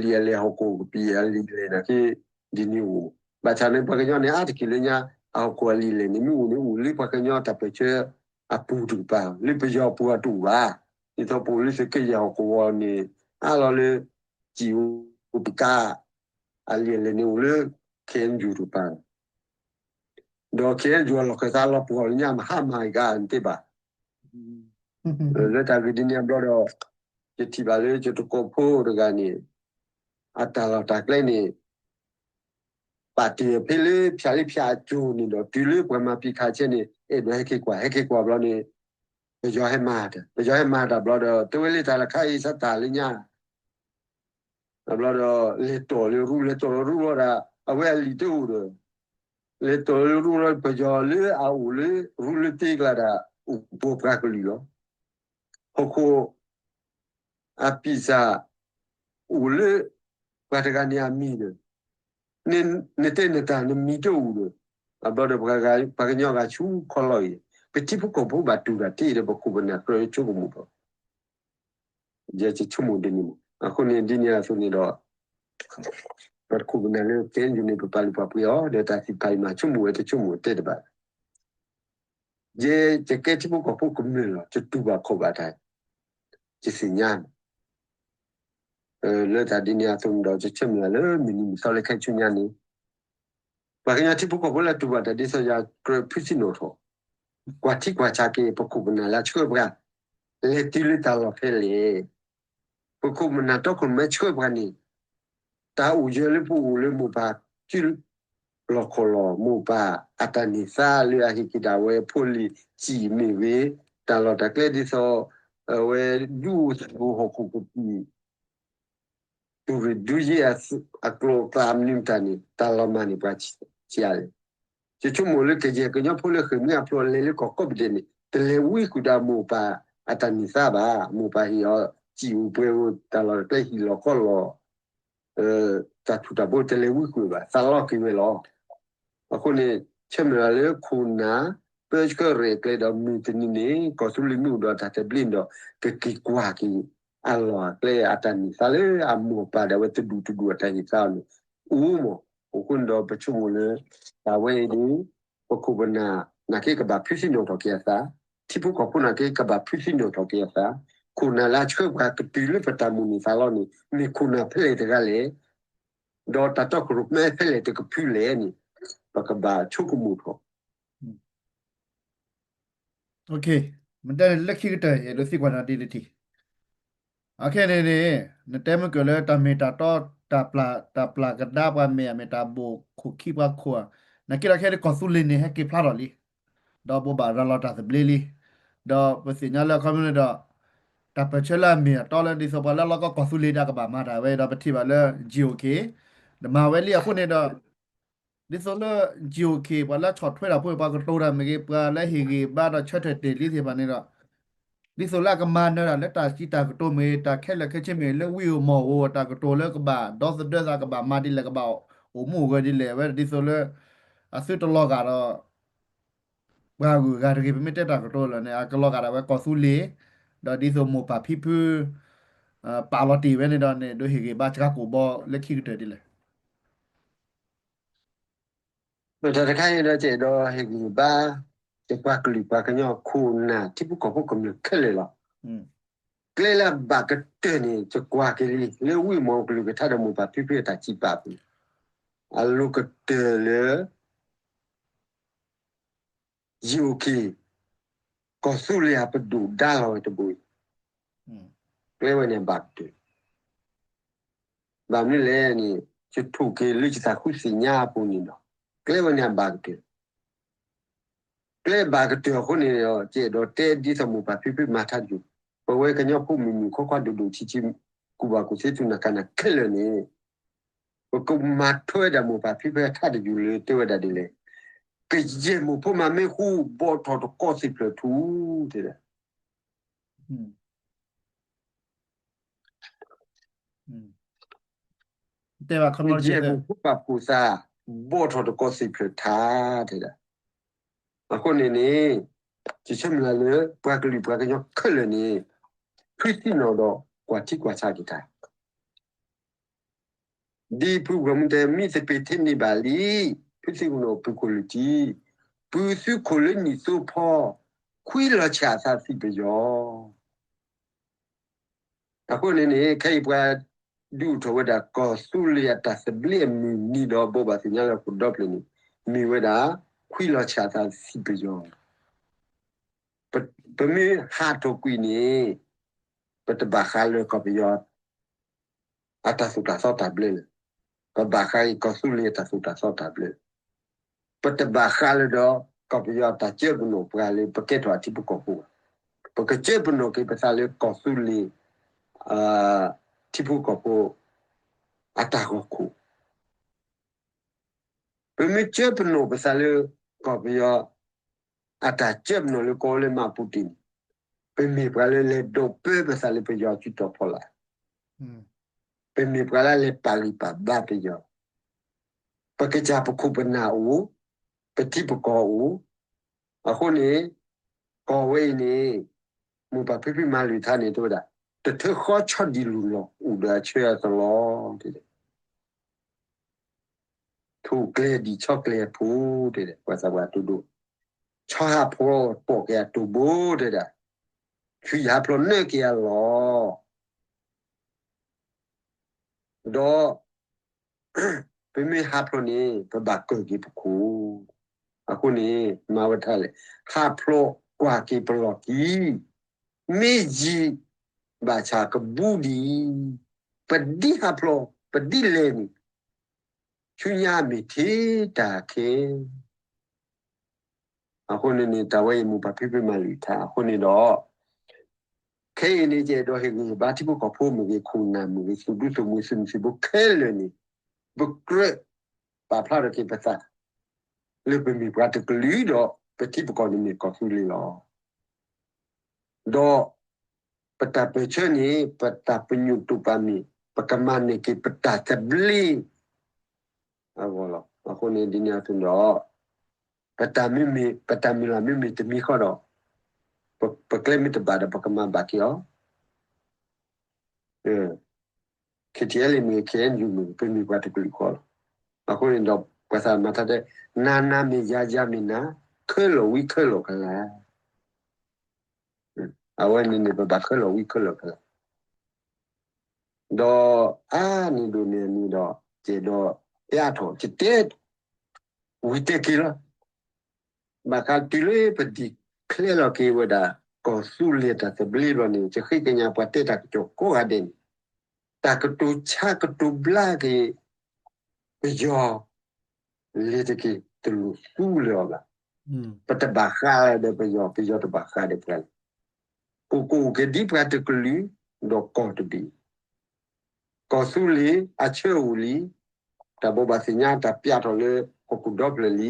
လံာ်အလဲၢ်ဟီၣ်ခိၣ်ကပံာ်အလံာ်လဲၢ်နာ်က့ ဒ်န့ၣ်အိၣ် ဘၣ်ဆၣ်န့ၣ် ပှၤကညီန့ၣ် အါတက့ၢ်လၢညါ အဟီၣ်ခိၣ်အလံာ်လဲၢ်န့ၣ် မ့ၢ်အိၣ်န့ၣ်အိၣ်လၢပှၤကညီတၢ်ပၢၢ်ဆၢအပူၤတကပၤ လၢပယီၤပူၤအတအိၣ်ဘၣ် ဒ်သိးပအိၣ်လၢသုးက့ယဲၢ်ဟီၣ်ကဝီၤန့ၣ် အါလီၤလၢ စံၣ်အိၣ်ပကါ အလံာ်အလဲၢ်န့ၣ်အိၣ်လၢ ခ့ၣ်အဲၣ်ယူၣ်တကပၤ ဒီး ခ့ၣ်အဲၣ်ယူၣ် အလီၢ်ခၢၣ်သးလီၤပှီၢ်လၢညါ မဟါမဟါအံၤကါနတ့ၢ်ဘၣ် လၢတၢ်ဂ့ၢ်ဒ်န့ၣ်ဘျီဒီး ယထံၣ်ဘၣ်လၢယတကိးဖိတဂၤန့ၣ် အတၢ်လီၢ်တၢ်ကျဲန့ၣ် ပာ်တ့ၢ်ဖဲလၢဖၠးလံဖၠးအကၠိန့ၣ်ဒီး တုၤလၢပှၤမၤပံးခးဆဲန့ၣ် အဲၣ်ဒိးဟဲက့ၤကွၢ် ဟဲက့ၤကွၢ်ဘျီန့ၣ် ပယီၤဟဲမၤတၢ် ပယီၤဟဲမၤတၢ်ဘျီဒီး တဲဝဲလၢတၢ်လၢခါအံၤ စးတၢ်လၢညါ ဘျီဒီး လဲၤတီၢ်လၢရူ လဲၤတီၢ်လၢရူဘျီဒီး အဝဲအလံာ်တအိၣ်ဒီး လဲၤတီၢ်လၢရူဘျီ ပယီၤလၢအအိၣ်လၢရူလၢတ့ကျါဒၣ် အိၣ်ပှဲၤပှၤကလုာ်လီၤ. ဟီၣ်ခိၣ် အပံာ်စၢ် အိၣ်လၢ ပှၤတဂၤန့ၣ်အမံၤဒီး နတဲနတၢ်နမံၤတအိၣ်ဒီး အဘျီဒီး ပှၤကညီဂၤဆူခီလီၤအံၤ ပထံဖိကီၢ်ဖိဘၣ်တူၢ်တၢ်တ့ၢ်ဒီး ပခိၣ်ပနၢ်ကြၢးဆိကမိၣ်ထီၣ် ယဆိကမိၣ်ဒ်န့ၣ်မး အဃိန့ၣ် ဒ်န့ၣ်အသိးန့ၣ်ဒီး ပခိၣ်ပနၢ်လၢ ခ့ၣ်အဲၣ်ယူၣ် န့ၣ် ပပာ်လုၢ်ပာ်ပှ့ၤအီၤ ဒီးတၢ်သံၣ်တဖၣ်အံၤမး ဆိကမိၣ်ဝဲတဆိကမိၣ်တဲတဘၣ် ယဲ ယကဲထံဖိကီၢ်ဖိကမျၢၢ်လီၤ ယတူၢ်ဘၣ်ခီၣ်ဘၣ်တၢ် ယသ့ၣ်ညါန့ၣ် လၢတၢ်ဒ်န့ၣ်အသိးန့ၣ်ဒီး ယဆၢမုၢ်လၢ်လၢမုၢ်နံၤမုၢ်သီလၢခဲဆူညါန့ၣ် ပှၤကညီထံဖိကီၢ်ဖိလၢတူၢ်ဘၣ်တၢ်ဒ်သိးယၤကြၢးဖုစံၣ်နီၣ်ထီၣ်, ကွၢ်ထံကွၢ်ဆးက့ၤ ပခိၣ်ပနၢ်လၢအဆှၢပှၤ, လဲၤတုၤလၢတၢ်လီၢ်ဖဲလဲၣ်, ပခိၣ်ပနၢ်တီခိၣ်ရိၣ်မဲဆှၢပှၤန့ၣ်, တၢ်အိၣ်ယၢၤလၢပအိၣ်လၢမိၢ်ပၢ်စုလီၢ်ခီၣ်လီၢ်, မိၢ်ပၢ်အတၢ်န့ၢ်သါလၢအဟ့ၣ်က့ၤဒၣ်ဝဲဖိလံၤစံၣ်မ့ၢ်ဂ့ၤ, တၢ်လီၢ်တၢ်ကျဲဒ်သိး အဝဲဒူအိၣ်သံၣ်အိၣ်ဟီၣ်ခိၣ်ကပံာ် တူၢ်ရ့ၣ်ဒုးယ့ၢ်အကျိၤအကျဲမနုၤတၢ်န့ၣ် တၢ်လီၤမၢ်န့ၢ်ပှၤဆံးလဲၣ်. ယဆိကမိၣ်လၢကယဲၢ်ကညီဖိလၢဃ့ၢ်မှံဟးဖျိးလဲၤလၢကီၢ်ကိးပဒဲးန့ၣ် တလဲၤဝံဃုာ်ဒီးမိၢ်ပၢ်အတၢ်န့ၢ်သါဘၣ်. မိၢ်ပၢ်ဟ့ၣ်အီၤစံၣ်အိၣ်ပှဲၤအိၣ် တၢ်လီၢ်တၢ်ကျဲဟံၣ်လီၢ်ခီၣ်လီၢ် တၢ်ထူၣ်တၢ်ဘိတလဲၤဝံဃုာ်ဘၣ် သးလီက့ၤဝဲလီၤ. အဃိန့ၣ် ဆၢမုၢ်လၢ်လၢခိၣ်နၢ် ပၢဆှၢရဲၣ်ကျဲၤဒီးမုၢ်တနံၤန့ၣ် ကီၢ်သူလ့ၤမ့ၢ်အိၣ်ဒီးတၢ်သဘျ့န့ၣ်ဒီး ကက့ၤကွၢ်က့ၤ အလီၢ်အကျဲအတၢ်န့ၢ်သါလၢအမိၢ်ပၢ်ဒၣ်ဝဲတဒူၣ်တဒူၣ်အတၢ်ဟ့ၣ်သါန့ၣ် အိၣ်မး. အဃိန့ၣ်ဒီးပဆိကမိၣ်လၢ တၢ်ဝဲအံၤန့ၣ် ပခိၣ်ပနၢ်နာ်က့ကဘၣ်ဖုးသံနီၣ်ထီၣ်က့ၤအသး, ထံဖိကီၢ်ဖိနာ်က့ကဘၣ်ဖုးသံနီၣ်ထီၣ်က့ၤအသး, ခိၣ်နၢ်လၢအဆှၢပှၤကတုၤလၢပတၢ်မိၣ်န့ၢ်သးလီန့ၣ် မ့ၢ်ခိၣ်နၢ်ဖဲလဲၣ်တဂၤလဲၣ် ဒီးတၢ်တီခိၣ်ရိၣ်မဲဖဲလဲၣ်တကဖုလဲၣ်န့ၣ် ပကဘၣ်ဆိကမိၣ်ထီၣ် မ့ၢ်တဲလၢခံကတၢၢ် ယအဲၣ်ဒိးသံကွၢ်နၤဒ်တထံၣ်, အခဲန့ၣ်န့ၣ် နတဲမုၢ်ကၢၢ်လၢတၢ်မ့ၢ်တၢ်တီ တၢ်ပျၢ် တၢ်ပျၢ်ကဒါပှၤမဲာ် အမ့ၢ်တၢ်ဘိၣ်ခိၣ်ခံပှၤခိၣ်ဧါ, နာ်က့ဒီးခဲဒ်ကီၢ်သူလ့ၤန့ၣ် ဟဲက့ၤဖျါထီၣ်လံ, ဒီးဘိးဘၣ်ရၤလီၤတၢ်သဘျ့လံ, ဒီးပသ့ၣ်ညါလၢအခီပညီန့ၣ်ဒီး တၢ်ပၢၢ်ဆၢလၢအမ့ၢ်အတီလၢဒ်သိးပှၤလၢအလီၢ်ကီၢ်ကီၢ်သူလ့ၤဒၣ်ကဘၣ်မၤတၢ်ဝဲဒီး ပထံၣ်ဘၣ်လၢ GOK တမၤဝဲလံအဃိန့ၣ်ဒီး ဒ်သိးလၢ GOK ပှၤလၢဆီၣ်ထွဲတၢ်ဖိ ပှၤကတိၤတၢ်မ့ၢ်ဂ့ၤ ပှၤလၢဟ့ၣ်ဂံၢ်ဘါဒီးဆၢထၢၣ်တ့ၢ်လံသ့ၣ်တဖၣ်န့ၣ်ဒီး ဒ်သိးလၢအကမၤနၢၤတၢ်လၢတၢ်စံးတၢ်ကတိၤမ့ၢ်ဂ့ၤ တၢ်ခဲလၢာ်ခဲဆ့မ့ၢ်ဂ့ၤ လၢဝံဧိၤမီၢ်ဧိၤ တၢ်ကတိၤလၢကဘၣ်ဒီသဒၢသး ကဘၣ်မၤဒ်လဲၣ် ကဘၣ် အိၣ်မူအိၣ်ဂဲၤဒ်လဲၣ် အဝဲဒ်သိးလၢ အသုတလီၤဂာ်ဒီး ပှၤဂုၤဂၤတဂ့ၤ ပမ့ၢ်တဲတၢ်ကတိၤလၢာ်န့ၣ် အကလီၤဂာ်ဒၣ်ဝဲကီၢ်သူလ့ၤ ဒီးဒ်သိးမိၢ်ပၢ်ဖံဖု ပာ်လီၤတ့ၢ်ဝဲန့ၣ်ဒီးန့ၣ် ဒိးဟ့ၣ်ဂံၢ်ဘါစှၤကိာ်ဘီလၢခံကတၢၢ်ဒ်လဲၣ်. တၢ်တခါအံၤဒီး ကအဲၣ်ဒိးဟ့ၣ်ဂံၢ်ဘါ ယပှၤကလုာ်ပှၤကညီခိၣ်နၢ်ထံဖိကီၢ်ဖိကမျၢၢ်ခဲလၢာ်လီၤ. ကျဲလၢအဘၣ်ကတၢၢ်န့ၣ် ယကွၢ်က့ၤလံ လၢဝံၢ်မီၢ်ကလုၢ်ကထါဒီးမိၢ်ပၢ်ဖံဖုအတၢ်စံးပာ်အပူၤ အလိၣ်ကတၢၢ်လၢ ယိၤက့ၤ ကီၢ်သူလ့ၤအပဒိၣ်ဒါလီၤဝဲတဘိအံၤ ကျဲဝဲန့ၣ်အဘၣ်ကတၢၢ် ဘၣ်မနုၤလဲၣ်န့ၣ် ယထိၣ်က့ၤလၢယသးဃုသ့ၣ်ညါအပူၤန့ၣ်ဒီး ကျဲဝဲန့ၣ်အဘၣ်ကတၢၢ် ကျဲဘၣ်ကတၢၢ်အဃိန့ၣ်ဒီး ယအဲၣ်ဒိးတဲဒ်သိးမိၢ်ပၢ်ဖံဖုမၤထါတယိာ် ပဝဲကညီဖိမုၣ်မုၣ်ခွါခွါဒိၣ်ဒိၣ်ဆံးဆံး ကူၣ်ဘၣ်ကူၣ်သ့သုးနၢ်ကၢ်နၢ်ခဲလၢာ်န့ၣ် ပကမၤထွဲဒၣ်မိၢ်ပၢ်ဖံဖုအထါတယိာ်လၢတဲဝဲဒၣ်ဒ်လဲၣ်, ကယဲၢ်မိၢ်ဖိမၤမ့ၢ်ဃူ ဘီၣ်ထီၣ်တကီသ့ၣ်ဖျၢၣ်ထူ တဲဒၣ် တဲဘၣ်ခီဖျိ ကယဲၢ်မိၢ်ဖိပာ်ဖှိၣ်သး ဘီၣ်ထီၣ်တကီသ့ၣ်ဖျၢၣ်ထူ တဲဒၣ်. အဃိန့ၣ်န့ၣ် ယဆၢမုၢ်လၢ်လၢ ပှၤကလုာ်ပှၤကညီခဲလၢာ်န့ၣ် ဖုသံနီၣ်ဒီးကွၢ်ထံကွၢ်ဆးက့ၤတၢ် ဒ်ဖုဂီၢ်မုၢ်တဲ မံသပ့ၤထဲန့ၢ်ဘၣ်လံ, ဖုသံနီၣ်ပုၢ်ခိၣ်လၢထံ, ပုၢ်သုခိၣ်လၢနံၣ်သိဖီ, ခွံလီၤဆှၣ်အသးသံပယီၤ. အဃိန့ၣ်န့ၣ် ခဲအံၤပှၤဒုးအိၣ်ထီၣ်ဝဲဒၣ် ကီၢ်သူလ့ၤအတၢ်သဘျ့အမုၢ်နံၤဒီး ဘိးဘၣ်သ့ၣ်ညါလၢဟီၣ်ခိၣ်ဒီဖျၢၣ်န့ၣ် မ့ၢ်ဝဲဒၣ် ခွံလီၤဆှၣ်အသးသံပယီၤ. ပမ့ၢ်ဟးထီၣ်ကွံာ်န့ၣ် ပတဘၣ်ဃးလၢကီၢ်ပယီၤ အတၢ်သိၣ်တၢ်သီတၢ်ဘျၢလၢၤ, ပဘၣ်ဃးက့ၤကီၢ်သူလ့ၤအတၢ်သိၣ်တၢ်သီတၢ်ဘျၢ, ပတဘၣ်ဃးလၢၤဒီး ကီၢ်ပယီၤအတၢ်စၢပနီၣ်ပှၤလၢပကဲထီၣ်အထံဖိကီၢ်ဖိဘၣ်. ပကစၢပနီၣ်က့ၤပသးလၢကီၢ်သူလ့ၤ ထံဖိကီၢ်ဖိ အတၢ်ဂီၤခိၣ် ပမ့ၢ်စၢပနီၣ်ပသးလၢ ကီၢ်ပယီၤ အတၢ်စၢပနီၣ်လၢကီၢ်လၢမၤပူၤတ့ၢ်န့ၣ်, ပမ့ၢ်ပှၤလၢလဲၤဒိးပၢပသးလၢပယီၤစုတီၤဖီလာ်, ပမ့ၢ်ပှၤလၢလဲၤပာ်ဂံၢ်ပာ်ဘါပယီၤ, ပကစၢ်ပခိၣ်ပနၢ်အိၣ်, ပထံပကီၢ်အိၣ်, အဃိန့ၣ် ကီၢ်ဝဲအံၤန့ၣ် မိၢ်ပၢ်ဖံဖုမၤလုၢ်ထါန့ၣ် တဲဝဲဒၣ် တထၢဃီဆီဒံၣ်လူၢ်လီၢ် အိၣ်ဒီးအဆၢအသလီၤ တဲဒၣ် ထိၣ်ကျဲဒံၣ်ဆီကျဲဖိ တဲဒၣ် ပှၤသးပှၢ်တိဒိၣ်, ဆီဟးဖျိးပိာ်က့ၤအတိၢ်ဘိ တဲဒၣ်, ဆူယဟးဖျိးနၢက့ၤအလီၢ်, ဒီး ပမ့ၢ်ဟးဖျိးန့ၣ် ပဘၣ်ကၢၢ်က့ၤပခိၣ်, အဃိန့ၣ် မၤဝဲထါလဲၣ်, ဟးဖျိးကွၢ်က့ၤပလီၢ်ခံ မ့ၢ်ယံာ်ဘၣ်ဆၣ်ကဘူဒံး, ပဒ်ဟးဖျိး ပဒ်လဲၤန့ၣ် ဆူညါမ့ၢ်ထံတၢ်ခဲ အဃိန့ၣ်န့ၣ် တၢ်ဝဲအံၤမိၢ်ပၢ်ဖံဖုမၤလုၢ်ထါ အဃိန့ၣ်ဒီး ခဲအံၤန့ၣ် ယအဲၣ်ဒိးဟ့ၣ်ဂံၢ်ဟ့ၣ်ဘါထံဖိကီၢ်ဖိမ့ၢ်ဂ့ၤ ခိၣ်နၢ်မ့ၢ်ဂ့ၤ သူၣ်ဒူသူၣ်မုၢ် သုးမုၢ်သံၣ်ဘိခဲလၢာ်န့ၣ် ပကြၢးပာ်ဖျါထီၣ်က့ၤပသး လၢပမ့ၢ်ပှၤတကလုာ်ဒီး ပထံပကီၢ်န့ၣ်မ့ၢ်ကီၢ်သူလ့ၤလီၤ. ဒီး ပတၢ်ပၢၢ်ဆၢန့ၣ် ပတၢ်ပညိၣ်တိာ်ပာ်မ့ၢ် ပကမၤန့ၢ်က့ၤပတၢ်သဘျ့ အဂီၢ်လီၤ. အဃိန့ၣ်ဒ်န့ၣ်အသိးဒီး ပတၢ်မ့မ့ၢ် ပတၢ်မုၢ်လၢ်မ့မ့ၢ်တမံၤဃီဒီး ပကျဲမ့ၢ်တဘၣ်ဒီး ပကမၤဘၣ်က့ၤအီၤ KTLA မ့ၢ်ဂ့ၤ KNU မ့ၢ်ဂ့ၤ ပမ့ၢ်ပှၤတကလုာ်ဃီလီၤ. အဃိန့ၣ်ဒီး ပှၤသးမၤထါတဲ နၤနၤမ့ၢ်ယၤ ယၤမ့ၢ်နၤ ခဲလၢာ်ဝံၤခဲလၢာ်ကလာ် အဝဲန့ၣ်န့ၣ် ပဘၣ်ခဲလၢာ်ဝံၤခဲလၢာ်ကလာ် ဒီးအါန့ၢ်ဒိၣ်န့ၢ်န့ၣ်ဒီး ယအဲၣ်ဒိးပျးထီၣ် ယတဲ ဝံၤတဲက့ၤလီၤ. ဘၣ်ဃးတုၤလၢပ declare လီၤက့ၤဝဲဒၣ် ကီၢ်သူလ့ၤတၢ်သဘျ့ဘျီန့ၣ် ယဃ့ကညးပှၤတဲတၢ်ကစီၣ်ကိးဂၤဒဲးန့ၣ် တၢ်ကတိၤဆါကတိၤဘျါက့ၤ ပယီၤ လဲၤတက့ၢ် တလိၣ်သူလၢၤအီၤဘၣ်. ပတဘၣ်ဃးဒီးပယီၤ ပယီၤတဘၣ်ဃးဒီးပှၤလၢၤ. ပကအိၣ်က့ၤဒ်ပှၤတကလုာ်ဒီးကီၢ်တဘ့ၣ် ကီၢ်သူလ့ၤအဆၢအိၣ်လံ. တၢ်ဘိးဘၣ်သ့ၣ်ညါတၢ်ပျးထီၣ်လၢဟီၣ်ခိၣ်ဒီဖျၢၣ်လံ.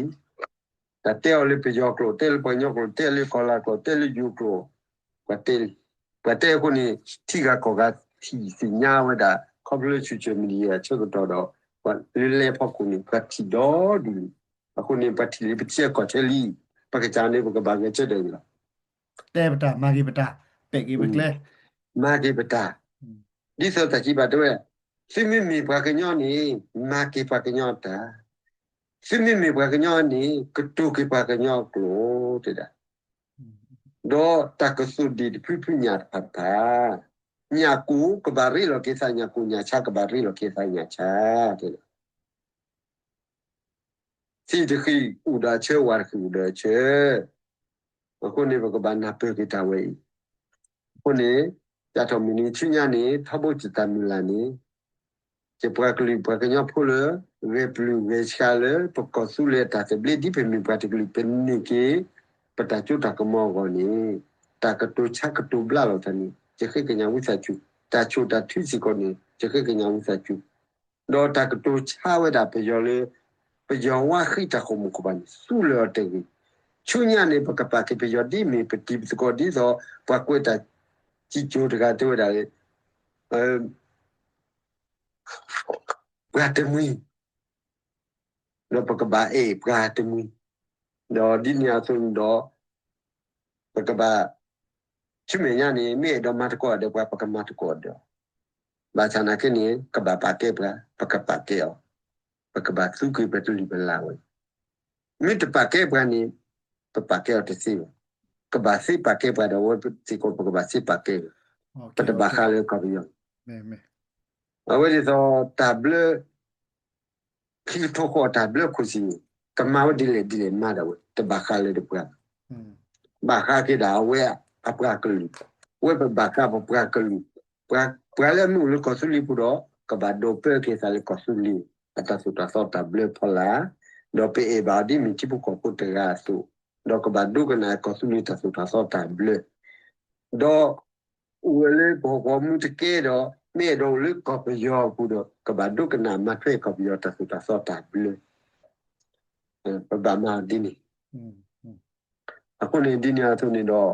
တၢ်တဲအီၤလၢပယီၤကျိာ် တဲလၢပှၤကညီကျိာ် တဲလၢကီၢ်လၤကျိာ် တဲလၢယိၤကျိာ် ပှၤတဲလံ. ပှၤတဲအဃိန့ၣ် ထံဂၤကီၢ်ဂၤထံၣ်သ့ၣ်ညါဝဲဒၣ် ခီဖျိလၢ social media အဆၢကတီၢ်ဒီး လၢလဲဖီခိၣ်န့ၣ် ပှၤထံၣ်ဒီဒူၣ်လံ. အဃိန့ၣ် ပှၤထံၣ်လံပထံၣ်အကီၢ်ထဲလံ, ပကစၢ်န့ၣ် ပကဘၣ်ဂဲၤဆၢထၢၣ်လီၤ. တဲပတၢ် မၤဂ့ၤပတၢ်, ပဲာ်က့ၤပကျဲ, မၤက့ၤပတၢ်. ဒ်သိးတၢ်စံးဘၣ်တဲဝဲ, သုမ့မ့ၢ်ပှၤကညီန့ၣ် မၤက့ၤပှၤကညီတၢ်, သုမ့မ့ၢ်ပှၤကညီန့ၣ် ကတိၤက့ၤပှၤကညီအကျိာ် တဲဒၣ်. ဒီးတၢ်ကသိၣ်ဒ့ၣ်တဖုဖုညၣ်တဖၣ်တဖၣ်, ညၣ်ကိၣ်ကဘၣ်ရ့လိာ်က့ၤသးညၣ်ကိၣ်, ညၣ်ဆါကဘၣ်ရ့လိာ်က့ၤသးညၣ်ဆါ တဲဒၣ်. သ့ၣ်တဃံၣ်အိၣ်ဒီးအဆၢ, ဝၣ်တဃံၣ်အိၣ်ဒီးအဆၢ. အဃိန့ၣ် ပကဘၣ်နၢ်ပၢၢ်က့ၤတၢ်ဝဲအံၤ. အဃိန့ၣ် တၢ်ထီၣ်မုၢ်နံၤဆူညါန့ၣ် ထီဘိယတၢ်မုၢ်လၢ်န့ၣ် ယပှၤကလုာ်ပှၤကညီဖိလၢ ဂဲၤပျုၢ်ဂဲၤဆှးလၢ ပကီၢ်သူလ့ၤအတၢ်သဘျ့ ဒ်ပမ့ၢ်ပှၤတကလုာ် ပန့ၢ်က့ၤ ပတၢ်စိတၢ်ကမီၤအဂီၢ်န့ၣ် တၢ်ကတိၤဆါကတိၤဘျါလိာ်သးန့ၣ် ယဃ့ကညးဝံသးစူၤ, တၢ်ဆိၣ်တၢ်ထုစ့ၢ်ကီးန့ၣ် ယဃ့ကညးဝံသးစူၤ, ဒီးတၢ်ကတိၤဆါဝဲဒၣ်ပယီၤလၢ ပယီၤဝါဃံတၢ်ဃိၣ်မူခိၣ်ဘၣ်န့ၣ် သူလၢအီၤတဂ့ၤ. ဆူညါန့ၣ် ပကပာ်က့ၤပယီၤဒ်မ့ၢ်ပတံၤပသကိး ဒ်သိး ပှၤကွဲးတၢ်စံၣ်စိၤတဂၤတဲဝဲဒၣ်လၢ ပှၤတမှံၤ, ဒီးပကဘၣ်အဲၣ်ပှၤတမှံၤ, ဒီးဒ်န့ၣ်အသိးန့ၣ်ဒီး ပကဘၣ် ဆူမဲာ်ညါန့ၣ် မ့ၢ်အဲၣ်ဒိးမၤသကိးဒီးပှၤ ပကမၤသကိးဒီး, ဘၣ်ဆၣ်နာ်က့န့ၣ် ကဘၣ်ပာ်ကဲပှၤ ပကပာ်ကဲအီၤ, ပကဘၣ်သူက့ၤပကလုၢ်ပလၢ်ဝဲ, မ့ၢ်တပာ်ကဲပှၤန့ၣ် ပပာ်ကဲအီၤတသ့ဘၣ်, ကဘၣ်သ့ပာ်ကဲပှၤဒီး အဝဲစ့ၢ်ကီး ပကဘၣ်သ့ပာ်ကဲဝဲ, ပတဘၣ်ဃးလၢကီၢ်ပယီၤ, အဝဲဒ်သိးတၢ်ဘျၢ ခံကထိဃီတၢ်ဘျၢခိၣ်စ့ၣ်န့ၣ် ကမၤဝဲဒ်လဲၣ်ဒ်လဲၣ်မၤဒၣ်ဝဲ တဘၣ်ဃးလၢတပှၤဘၣ်, ဘၣ်ဃးက့ၤဒၣ်အဝဲအပှၤကလုာ်, အဝဲပဘၣ်ဃးပပှၤကလုာ်, ပှၤလၢအမ့ၢ်အိၣ်လၢကီၢ်သူလ့ၤပူၤဒီး ကဘၣ်ဒိးပၢက့ၤသးလၢကီၢ်သူလ့ၤ အတၢ်သိၣ်တၢ်သီတၢ်ဘျၢဖီလာ်, ဒီးပအဲၣ်ဘၣ်အီၤဒ်မ့ၢ်ထံဖိကီၢ်ဖိတဂၤအသိး, ဒီးကဘၣ်ဒိကနၣ်ကီၢ်သူလ့ၤတၢ်သိၣ်တၢ်သီတၢ်ဘျၢ, ဒီး အိၣ်ဝဲလၢပဟီၣ်ကဝီၤမူတကဲဒီး မ့ၢ်အဲၣ်ဒိးအိၣ်လၢကီၢ်ပယီၤအပူၤဒီး ကဘၣ်ဒိကနၣ်မၤထွဲကီၢ်ပယီၤတၢ်သိၣ်တၢ်သီတၢ်ဘျၢ, ပဘၣ်မၤဒ်န့ၣ်. အဃိန့ၣ်ဒ်န့ၣ်အသိးန့ၣ်ဒီး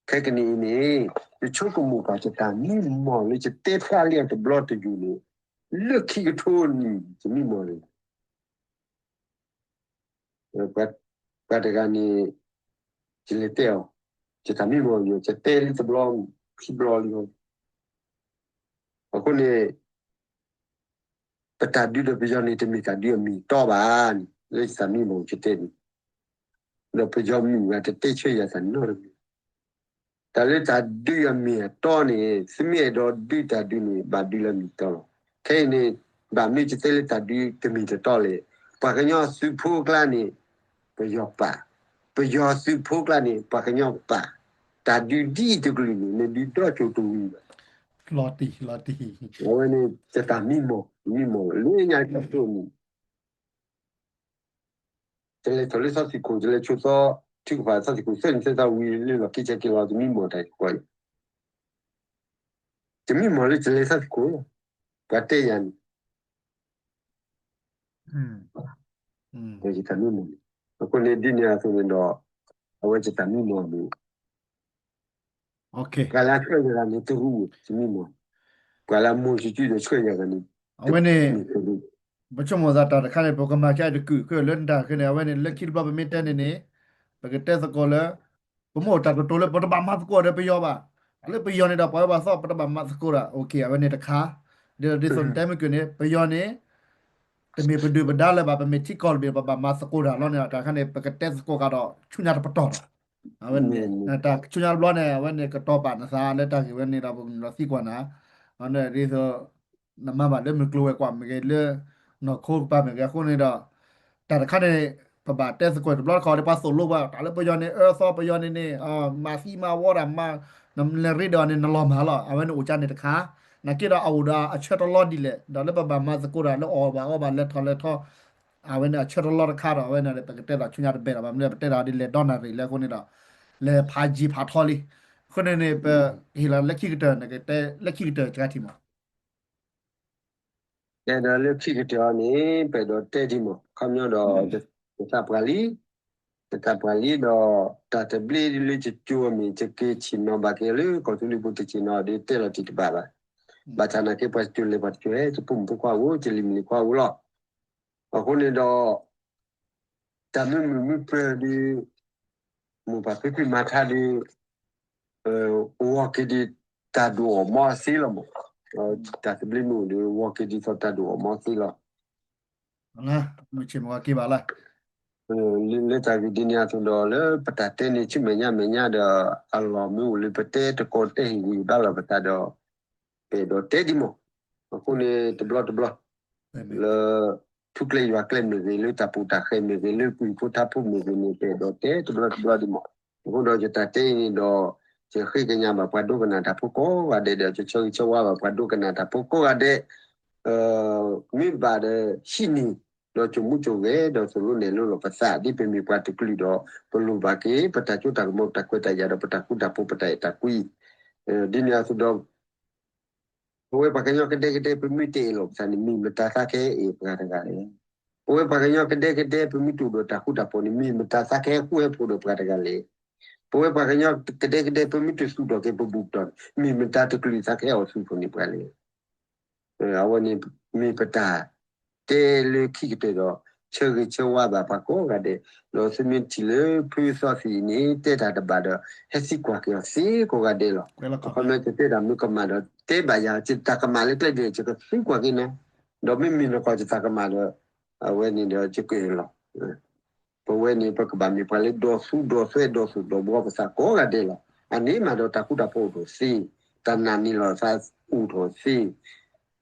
ခဲကနံၣ်အံၤန့ၣ် ယဆိကမိၣ်ပှၤယတၢ်မံမီၢ်လၢယတဲဖျါလံတဘျီတယုၢ်န့ၣ် လၢခံကထိနံၣ် ယမံမီၢ်န့ၣ် ပှၤတဂၤန့ၣ် ယလဲၤတဲအီၤ, ယတၢ်မံမီၢ်ယိာ် ယတဲလံတဘျီ ခံဘျီလံ. အဃိန့ၣ် ပတၢ်ဒုးဒီးပယီၤန့ၣ် တမ့ၢ်တၢ်ဒုးအမ့ၢ်အတီဘၣ်န့ၣ် လၢယတၢ်မံမီၢ်ယတဲန့ၣ်, ဒီးပယီၤမုၢ်ဂၤတတဲဆၢယၤတၢ်နီတမံၤ တၢ်လၢတၢ်ဒုးအမ့ၢ်အတီန့ၣ် သုမ့ၢ်အဲၣ်ဒိးဒုးတၢ်ဒုးန့ၣ် ဘၣ်ဒုးလၢမ့ၢ်တီလီၤ. ခဲအံၤန့ၣ် ဘၣ်မနုၤယတဲလၢတၢ်ဒုးတမ့ၢ်တတီလဲၣ်. ပှၤကညီသုးဖိကျါန့ၣ် ပယီၤပာ်, ပယီၤသုးဖိကျါန့ၣ် ပှၤကညီပာ်, တၢ်ဒုးဒ်အံၤတကလုာ်န့ၣ် နဒုးဒီကၠိတဝံၤဘၣ်. လီၤတံၢ်လီၤတံၢ်, အဝဲန့ၣ် ယတၢ်မံမီၢ် မံမီၢ်လၢညါတၢ်တိၢ်န့ၣ် ယလဲၤထီၣ်လၢသီသံၣ်ခိၣ် ယလဲၤဆိးသီ ထုကဖၣ်သီသံၣ်ခိၣ် သၢနံၣ်သၢသီဝံၤလၢလီၢ်ခံဆဲးက့ၤလီၤ တမံမီၢ်တၢ်အံၤဃီ, တမံမီၢ်လၢယလဲၤသီသံၣ်ခိၣ်, ပှၤတဲယၤန့ၣ် ယတၢ်မံမီၢ်န့ၣ်, အဃိန့ၣ်ဒ်န့ၣ်အသိးန့ၣ်ဒီး အဝဲယတၢ်မံမီၢ်န့ၣ် ပှၤလၢအဆှၢယၤဂၤန့ၣ် တရူးတမံမီၢ်, ပှၤလၢအမိၢ်စူၤစူၤဒီးဆှၢယၤဂၤန့ၣ် အဝဲန့ၣ် ပဆိကမိၣ်သးတၢ်တခါန့ၣ် ပကမၤကါတကုာ်ခဲလၢာ်လၢနတၢ်ခဲန့ၣ် အဝဲန့ၣ် လၢခံတဘျီပမ့ၢ်တဲန့ၣ်န့ၣ် ပကတဲသကိးလၢ ပမ့ၢ်အိၣ်တၢ်ကတိၤလၢပတဘၣ်မၤသကိးဒီးပယီၤဘၣ်, လၢပယီၤန့ၣ်ဒီးပှၤဝဲပှၤသီ ပတဘၣ်မၤသကိးဒီး အဝဲန့ၣ်တခါ, ဒ်သိးနတဲမုၢ်ကၢၢ်န့ၣ် ပယီၤန့ၣ် တမ့ၢ်ပဒုၣ်ပဒါလၢၤဘၣ် ပမ့ၢ်ထံကီၢ်တဘ့ၣ် ပဘၣ်မၤသကိးတၢ်လီၤန့ၣ် တၢ်ခါန့ၣ် ပကတဲသကိးကဒီးဆူညါတပတီၢ်ဒီး အဝဲန့ၣ် တၢ်ဆူညါတဘျီန့ၣ် အဝဲန့ၣ်ကတီၤပာ်နသးလၢတၢ်ဂ့ၢ်ဝဲန့ၣ်ဒီး ပကမၤသံကွၢ်နၤ, ဒ်သိး နမၤဘၣ်လၢမုၢ်ကျိၤဝဲၤကွာ်မ့ၢ်ဂ့ၤ လၢနီၢ်ခိကပၤမ့ၢ်ဂ့ၤ အဃိန့ၣ်ဒီး တၢ်တခါန့ၣ် ပဘၣ်တဲသကိးတဘျီတခီၣ် ပှၤသိၣ်လိပှၤ တၢ်လၢပယီၤန့ၣ် အၢသီပယီၤန့ၣ်န့ၣ် မၤသံမၤဝီတၢ် နလဲၤရ့ဒီးန့ၣ် နလီၤမၢ်လီၤ အဝဲန့ၣ်အိၣ်ကါန့ၣ်တခါ, နာ်က့ဒီးအအိၣ်ဒီးအဆၢတလီဒ်လဲၣ် ဒီးလၢပဘၣ်မၤသကိးတၢ်လၢအီၣ်ဘၣ်အီဘၣ်လဲၤထီၣ်လဲၤထီၣ် အဝဲန့ၣ်အဆၢတလီတခါဒီး အဝဲန့ၣ်ပကတဲတၢ်ဆူညါတဘ့ၣ်ဒီး ဘၣ်မနုၤပတဲတၢ်ဒ်လဲၣ်ဒီနၣ်ရံၣ်လၢအဃိန့ၣ်ဒီး လဲၤဖးယံၤဖးထီလံ, အဃိန့ၣ်န့ၣ် ပဟ့ၣ်လီၤလၢခံကတၢၢ် နကတဲလၢခံကတၢၢ်တခါထံၣ်မး တဲဒီးလၢခံကတၢၢ်အံၤန့ၣ် ပအဲၣ်ဒိးတဲဒ်မး ခီပညီဒီး ယသးပှၢ်လံ, ယသးပှၢ်လံဒီး တၢ်သဘျ့လၢယကၠိအမ့ၢ် ယက့ၤဆ့ၣ်နီၤဘၣ်က့ၤလၢကီၢ်သူလ့ၤပူၤတဆ့ၣ်နီၤဒီး တဲလီၤတံၢ်တဘၣ်ဘၣ်. ဘၣ်ဆၣ်နာ်က့ ပှၤတစိၤလဲၤ ပှၤတစိၤဟဲ တပိာ်မုၣ်ဖိခွါအိၣ် တလံၤမုၣ်လံၤခွါအိၣ်လီၤ. အဃိန့ၣ်ဒီး တၢ်မုာ်မုာ်မုာ်ပၢၢ်ဒီး မိၢ်ပၢ်ဖံဖုမၤထါဒီး ဝီၤက့ၤဒ်တၢ်ဒိၣ်အီၣ်မီအသ့လီၤမး. တၢ်သဘျ့မုၢ်ဒီး ဝီၤက့ၤဒ်သိးတၢ်ဒိၣ်အီၣ်မီသ့လီၤ. မုၢ်ဆ့ၣ်မုၢ်ဂီၤက့ၤဘၣ်လၢ လၢတၢ်ဂ့ၢ်ဒ်န့ၣ်အသိးဒီး လၢပတၢ်တဲန့ၣ် ဆူမဲာ်ညါမဲာ်ညါဒီး အလီၢ်မ့ၢ်အိၣ်လၢပတဲတကိးတဲဟ့ၣ်ဂံၢ်ဘါလီၤပသးဒီး ပအဲၣ်ဒိးတဲဒံးမး. အဃိန့ၣ်တဘျီတဘျီ လၢ ထူကျဲယွၤကျဲမ့ၢ်ဂ့ၤ လၢတၢ်ပူၤတၢ်ဃဲၤမ့ၢ်ဂ့ၤ လၢပှၤဖိထါဖိမ့ၢ်ဂ့ၤန့ၣ် ပအဲၣ်ဒိးတဲတဘျီတဘျီဒံးမး. အဃိဒီးယတၢ်တဲအံၤန့ၣ်ဒီး ယဃ့ကညးဘၣ်ပှၤဒိကနၣ်တၢ်ဖိကိးဂၤဒဲးဒီး ယဆၢဂ့ၤဆၢဝါဘၣ်ပှၤဒိကနၣ်တၢ်ဖိကိးဂၤဒဲး မ့ၢ်ဘၣ်ဒီးဟံးန့ၢ် ဒီးစိာ်မူစိာ်ဂဲၤ ဒီးသိၣ်လိနဲၣ်လိလီၤပသး ဒ်ပမ့ၢ်ပှၤတကလုာ်ဒီး ပလိၣ်ဘၣ်က့ၤ ပတၢ်စိတၢ်ကမီၤ ပတၢ်ခွဲးတၢ်ယာ်ဒီး ပတၢ်ဃူတၢ်ဖိး ပတၢ်အဲၣ်တၢ်ကွံ ဒ်န့ၣ်အသိးဒီး ပဝဲပှၤကညီကဒဲကဒဲ ပမ့ၢ်တအဲၣ်လီၤပသးန့ၣ် မ့ၢ်မတၤသးကဟဲအဲၣ်ပှၤတဂၤလဲၣ်. ပဝဲပှၤကညီကဒဲကဒဲ ပမ့ၢ်တအိၣ်ဒီးတၢ်ဃူတၢ်ဖိးန့ၣ် မ့ၢ်မတၤသးကဟဲဃူဟဲဖိးဒီးပှၤတဂၤလဲၣ်. ပဝဲပှၤကညီကဒဲကဒဲ ပမ့ၢ်တသူၣ်ထီၣ်က့ၤပဘူၣ်ပတီၢ်န့ၣ် မ့ၢ်မတၤတကလုာ်သးကဟဲအိၣ်သူၣ်ထီၣ်န့ၢ်ပှၤလဲၣ်. အဝဲန့ၣ် မ့ၢ်ပတၢ်တဲလၢခံကတၢၢ်ဒီး ဆၢဂ့ၤဆၢဝါဘၣ်ပှၤကိးဂၤဒဲး, ဒီးသုမ့ၢ်ထံၣ်လၢဖုသီသံးန့ၣ် တဲတၢ်တဘၣ်ဒီး ဟဲသံကွၢ်က့ၤအီၤသ့ကိးဂၤဒဲးလီၤ. အခီပညီ ယတဲတၢ်မ့ၢ်ကမၣ်ဒီး တဲဘၣ်ယၤ ယတၢ်ကမၣ်လၢကျဲဒ်လဲၣ် ယကသံကွၢ်က့ၤနၤ, ဒီးမ့မ့ၢ်နကွၢ်ယတၢ်ကမၣ်ဒီး အဝဲန့ၣ်ဒီးယကလီၤ ပဝဲန့ၣ် ပကဘၣ်မ့ၢ်ပှၤလၢဒီသူၣ်ဒီသဲ ဒီသူၣ်ဒီဘှီပသးကိးဂၤဒဲးလီၤ. အန့ၣ်မးဒီးတၢ်ဃူတၢ်ဖိးအိၣ်ထီၣ်သ့, တၢ်နာ်န့ၢ်လီၤသးအိၣ်ထီၣ်သ့.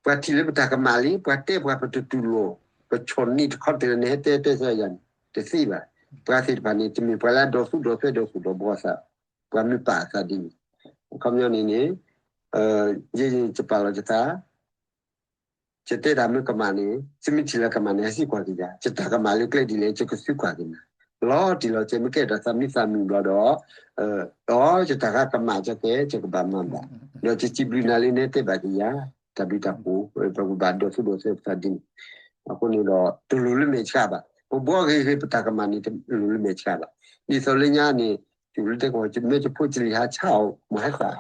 ပှၤထံၣ်လၢပတၢ်ကမၣ်လံ ပှၤတဲပှၤပတတူၢ်လိာ်, ပဆီၣ်န့ၢ်တခီတလဲန့ၣ် ဟဲတဲတဲဆၢယၤန့ၣ် တသ့ဘၣ်. ပှၤသ့ၣ်တဖၣ်န့ၣ် တမ့ၢ်ပှၤလၢအဒီသူၣ်ဒီသဲ ဒီသူၣ်ဒီဘှီသး, ပှၤမ့ၢ်ပာ်အသးဒ်န့ၣ် အခီပညီန့ၣ်န့ၣ် ယယပာ်လီၤယသး ယတဲတၢ်မ့ၢ်ကမၣ်န့ၣ် သုမ့ၢ်ထံၣ်လၢကမၣ်န့ၣ် ဟဲသံကွၢ်က့ၤယၤ, ယတၢ်ကမၣ်လၢကျဲဒ်လဲၣ် ယကသံကွၢ်က့ၤနၤ, လီၤတံၢ်လီၤဆဲး မ့ၢ်ကဲဒီးသးမံသးမုာ်ဘျီဒီး ဒီးယတၢ်ဂၤကမၣ်ကဲ ယကဘၣ်မၤဘၣ်, ဒီးယစံးဘျုးနၤလၢနတဲဘၣ်က့ၤယၤ တၢ်ဘျုးတၢ်ဖှိၣ် ပကဘၣ်ဒီသူၣ်ဒီသဲပသးဒ်န့ၣ်, အဃိန့ၣ်ဒီး တလိၣ်လၢမဲာ်ဆှးဘၣ်, ပဘှီဂ့ၤဂ့ၤ ပတၢ်ကမၣ်န့ၣ် တလိၣ်လၢမဲာ်ဆှးဘၣ်. ဒ်သိးလၢညါန့ၣ် တုၤလၢတဲကီး မ့ၢ်ယဖိယလံၤဟးဆါအီၤ မၤဟဲ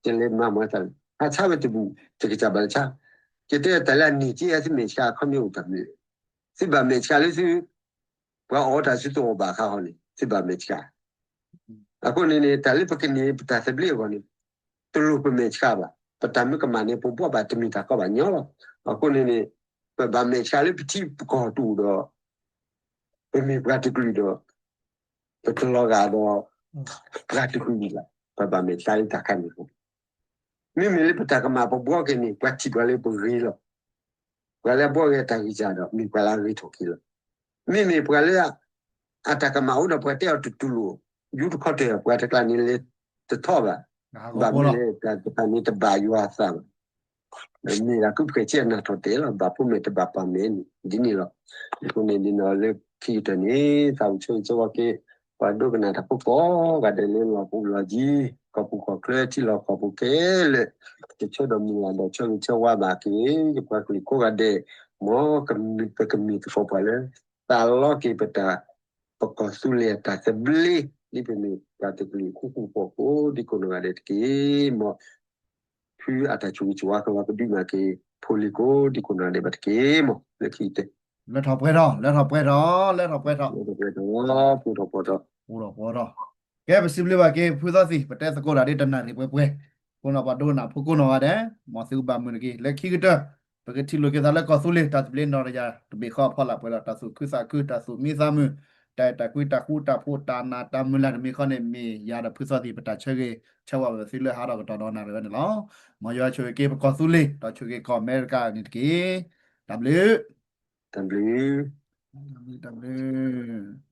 သး ယလဲၤမၤမၤသး ဟးဆါဝဲတဘူၣ် ယကစၢ်ဘၣ်လၢဆါ, ယတဲတၢ်လၢအန့ၢ်က့ သုမဲာ်ဆှး အခီပညီအိၣ်တၢ်မနုၤလဲၣ်, သုဘၣ်မဲာ်ဆှးလၢသု ပှၤအီၣ်တၢ်သုတအီၣ်ဘၣ်အခါဃီန့ၣ် သုဘၣ်မဲာ်ဆှး. အဃိန့ၣ်န့ၣ် တၢ်လၢပကန့ၢ်ပတၢ်သဘျ့အဂီၢ်န့ၣ် တလိၣ်ပမဲာ်ဆှးဘၣ်, ပတၢ်မ့ၢ်ကမၣ်န့ၣ် ပဘှီဘၣ်တမ့ၢ်တၢ်ကီဘၣ်ညီလီၤ. အဃိန့ၣ်န့ၣ် ပဘၣ်မဲာ်ဆှးလၢပထံပကီၢ်တအိၣ်ဒီး ပမ့ၢ်ပှၤတကလုာ်ဒီး ပတလီၤဂာ်ဒီး ပှၤတကလုာ်ဘၣ်, ပဘၣ်မဲာ်ဆှးလၢတၢ်ခါန့ၣ်လီၤ. မ့မ့ၢ်လၢပတၢ်ကမၣ် ပဘှီက့ၤန့ၣ် ပှၤထံၣ်ပှၤလၢပဂ့ၤလီၤ. ပှၤလၢအဘှီဂ့ၤအတၢ်ဂံၢ်စၢ်ဒီး မ့ၢ်ပှၤလၢအဂ့ၤထီၣ်က့ၤလီၤ. မ့မ့ၢ်ပှၤလၢ အတၢ်ကမၣ်အိၣ်ဒီးပှၤတဲအီၤတတူၢ်လိာ် ယူတခီတၢၢ် ပှၤတကျါန့ၣ်လဲၤတထီၣ်ဘၣ်. ဘၣ်မနုၤလဲၣ် တၢ်တဖၣ်န့ၣ်တဘၣ်ယွၤအသးဘၣ်. မ့ၢ်ဒၣ်ကုၢ်ပှဲၤဆံးအနၢ်ထီၣ်တဲာ်လီၤ. ဘၣ်ဖိမဲာ်တဘၣ်ပှၤမဲာ်န့ၣ် ဒ်န့ၣ်လီၤ. အဃိန့ၣ်ဒ်န့ၣ်လၢခံကတၢၢ်န့ၣ် သးအိၣ်ဆၢဂ့ၤဆၢဝါက့ၤ ပှၤဒိကနၣ်တၢ်ဖိကိးဂၤဒဲးလၢလီၢ်ပူၤလီၢ်ယံၤ ကီၢ်ပူၤကီၢ်ချၢထံလီၢ်ကီၢ်ပူၤခဲလၢာ် ယဆၢဒီးမုၢ်လၢ်ဒီးဆၢဂ့ၤဆၢဝါဘၣ်က့ၤ ယပှၤကလုာ်ကိးဂၤဒဲး မ်ပကမ့ၢ်သကိးပှၤလၢ သးလီက့ၤပတၢ် ပကီၢ်သူလ့ၤအတၢ်သဘျ့ ဒ်ပမ့ၢ်ပှၤတကလုာ်ဃူဃူဖိးဖိး ဒ်ကိးနီၢ်ဂၤဒဲးတက့ၢ်. မ်ဖုအတၢ်ဆိၣ်ဂ့ၤဆိၣ်ဝါကလီၤကဒုးမးက့ၤ ဖိလံၤကိးဒ်ကိးနီၢ်ဂၤဒဲးဘၣ်တက့ၢ်. မ်လၢခံကတၢၢ် လၢထီၣ်ပှဲၤထီၣ် လၢထီၣ်ပှဲၤထီၣ် လၢထီၣ်ပှဲၤထီၣ် ပူထီၣ်ပှဲၤထီၣ် ပူထီၣ်ပှဲၤထီၣ် ကဲ ပစံးဘျုးဘၣ်က့ၤ ဖုသီသံၣ် ပတဲသကိးတၢ်ဒ်တနၣ်ရံၣ်ပှဲၤပှဲၤ ကိးနီၢ်ပှၤဒိကနၣ်ဖိကိးနီၢ်ဂၤဒဲး မ်သုကဘၣ်မုာ်တက့ၢ်. လၢခံကတၢၢ် ပကထံၣ်လိာ်က့ၤသးလၢကီၢ်သူလ့ၤ တၢ်သဘျ့နီၢ်တယၢ်တဘ့ၣ်ဃီအဖီလာ်ပှဲၤဒီး တၢ်သူၣ်ခုသးခု တၢ်သူၣ်မံသးမုာ် တၢ်အဲၣ်တၢ်ကွံ တၢ်ဃူတၢ်ဖိး တၢ်နာ်တၢ်မုၢ်လၢ်တမံၤဃီန့ၣ် မ့ၢ်ယၤဒီးဖုသီသံၣ် ပတၢ်ဆၢဂ့ၤဆၢဝါဘၣ်သုလၢဟးထီၣ်ကတီၢ်ဒီးနၣ်ရံၣ်ဝဲန့ၣ်လီၤ. မ်ယွၤဆိၣ်ဂ့ၤက့ၤပကီၢ်သူလ့ၤ ဒီးဆိၣ်ဂ့ၤကီၢ်အမဲရကၤန့ၣ်တက့ၢ်. တၢ်ဘျုး တၢ်ဘျုး တၢ်ဘျုး တၢ်ဘျုး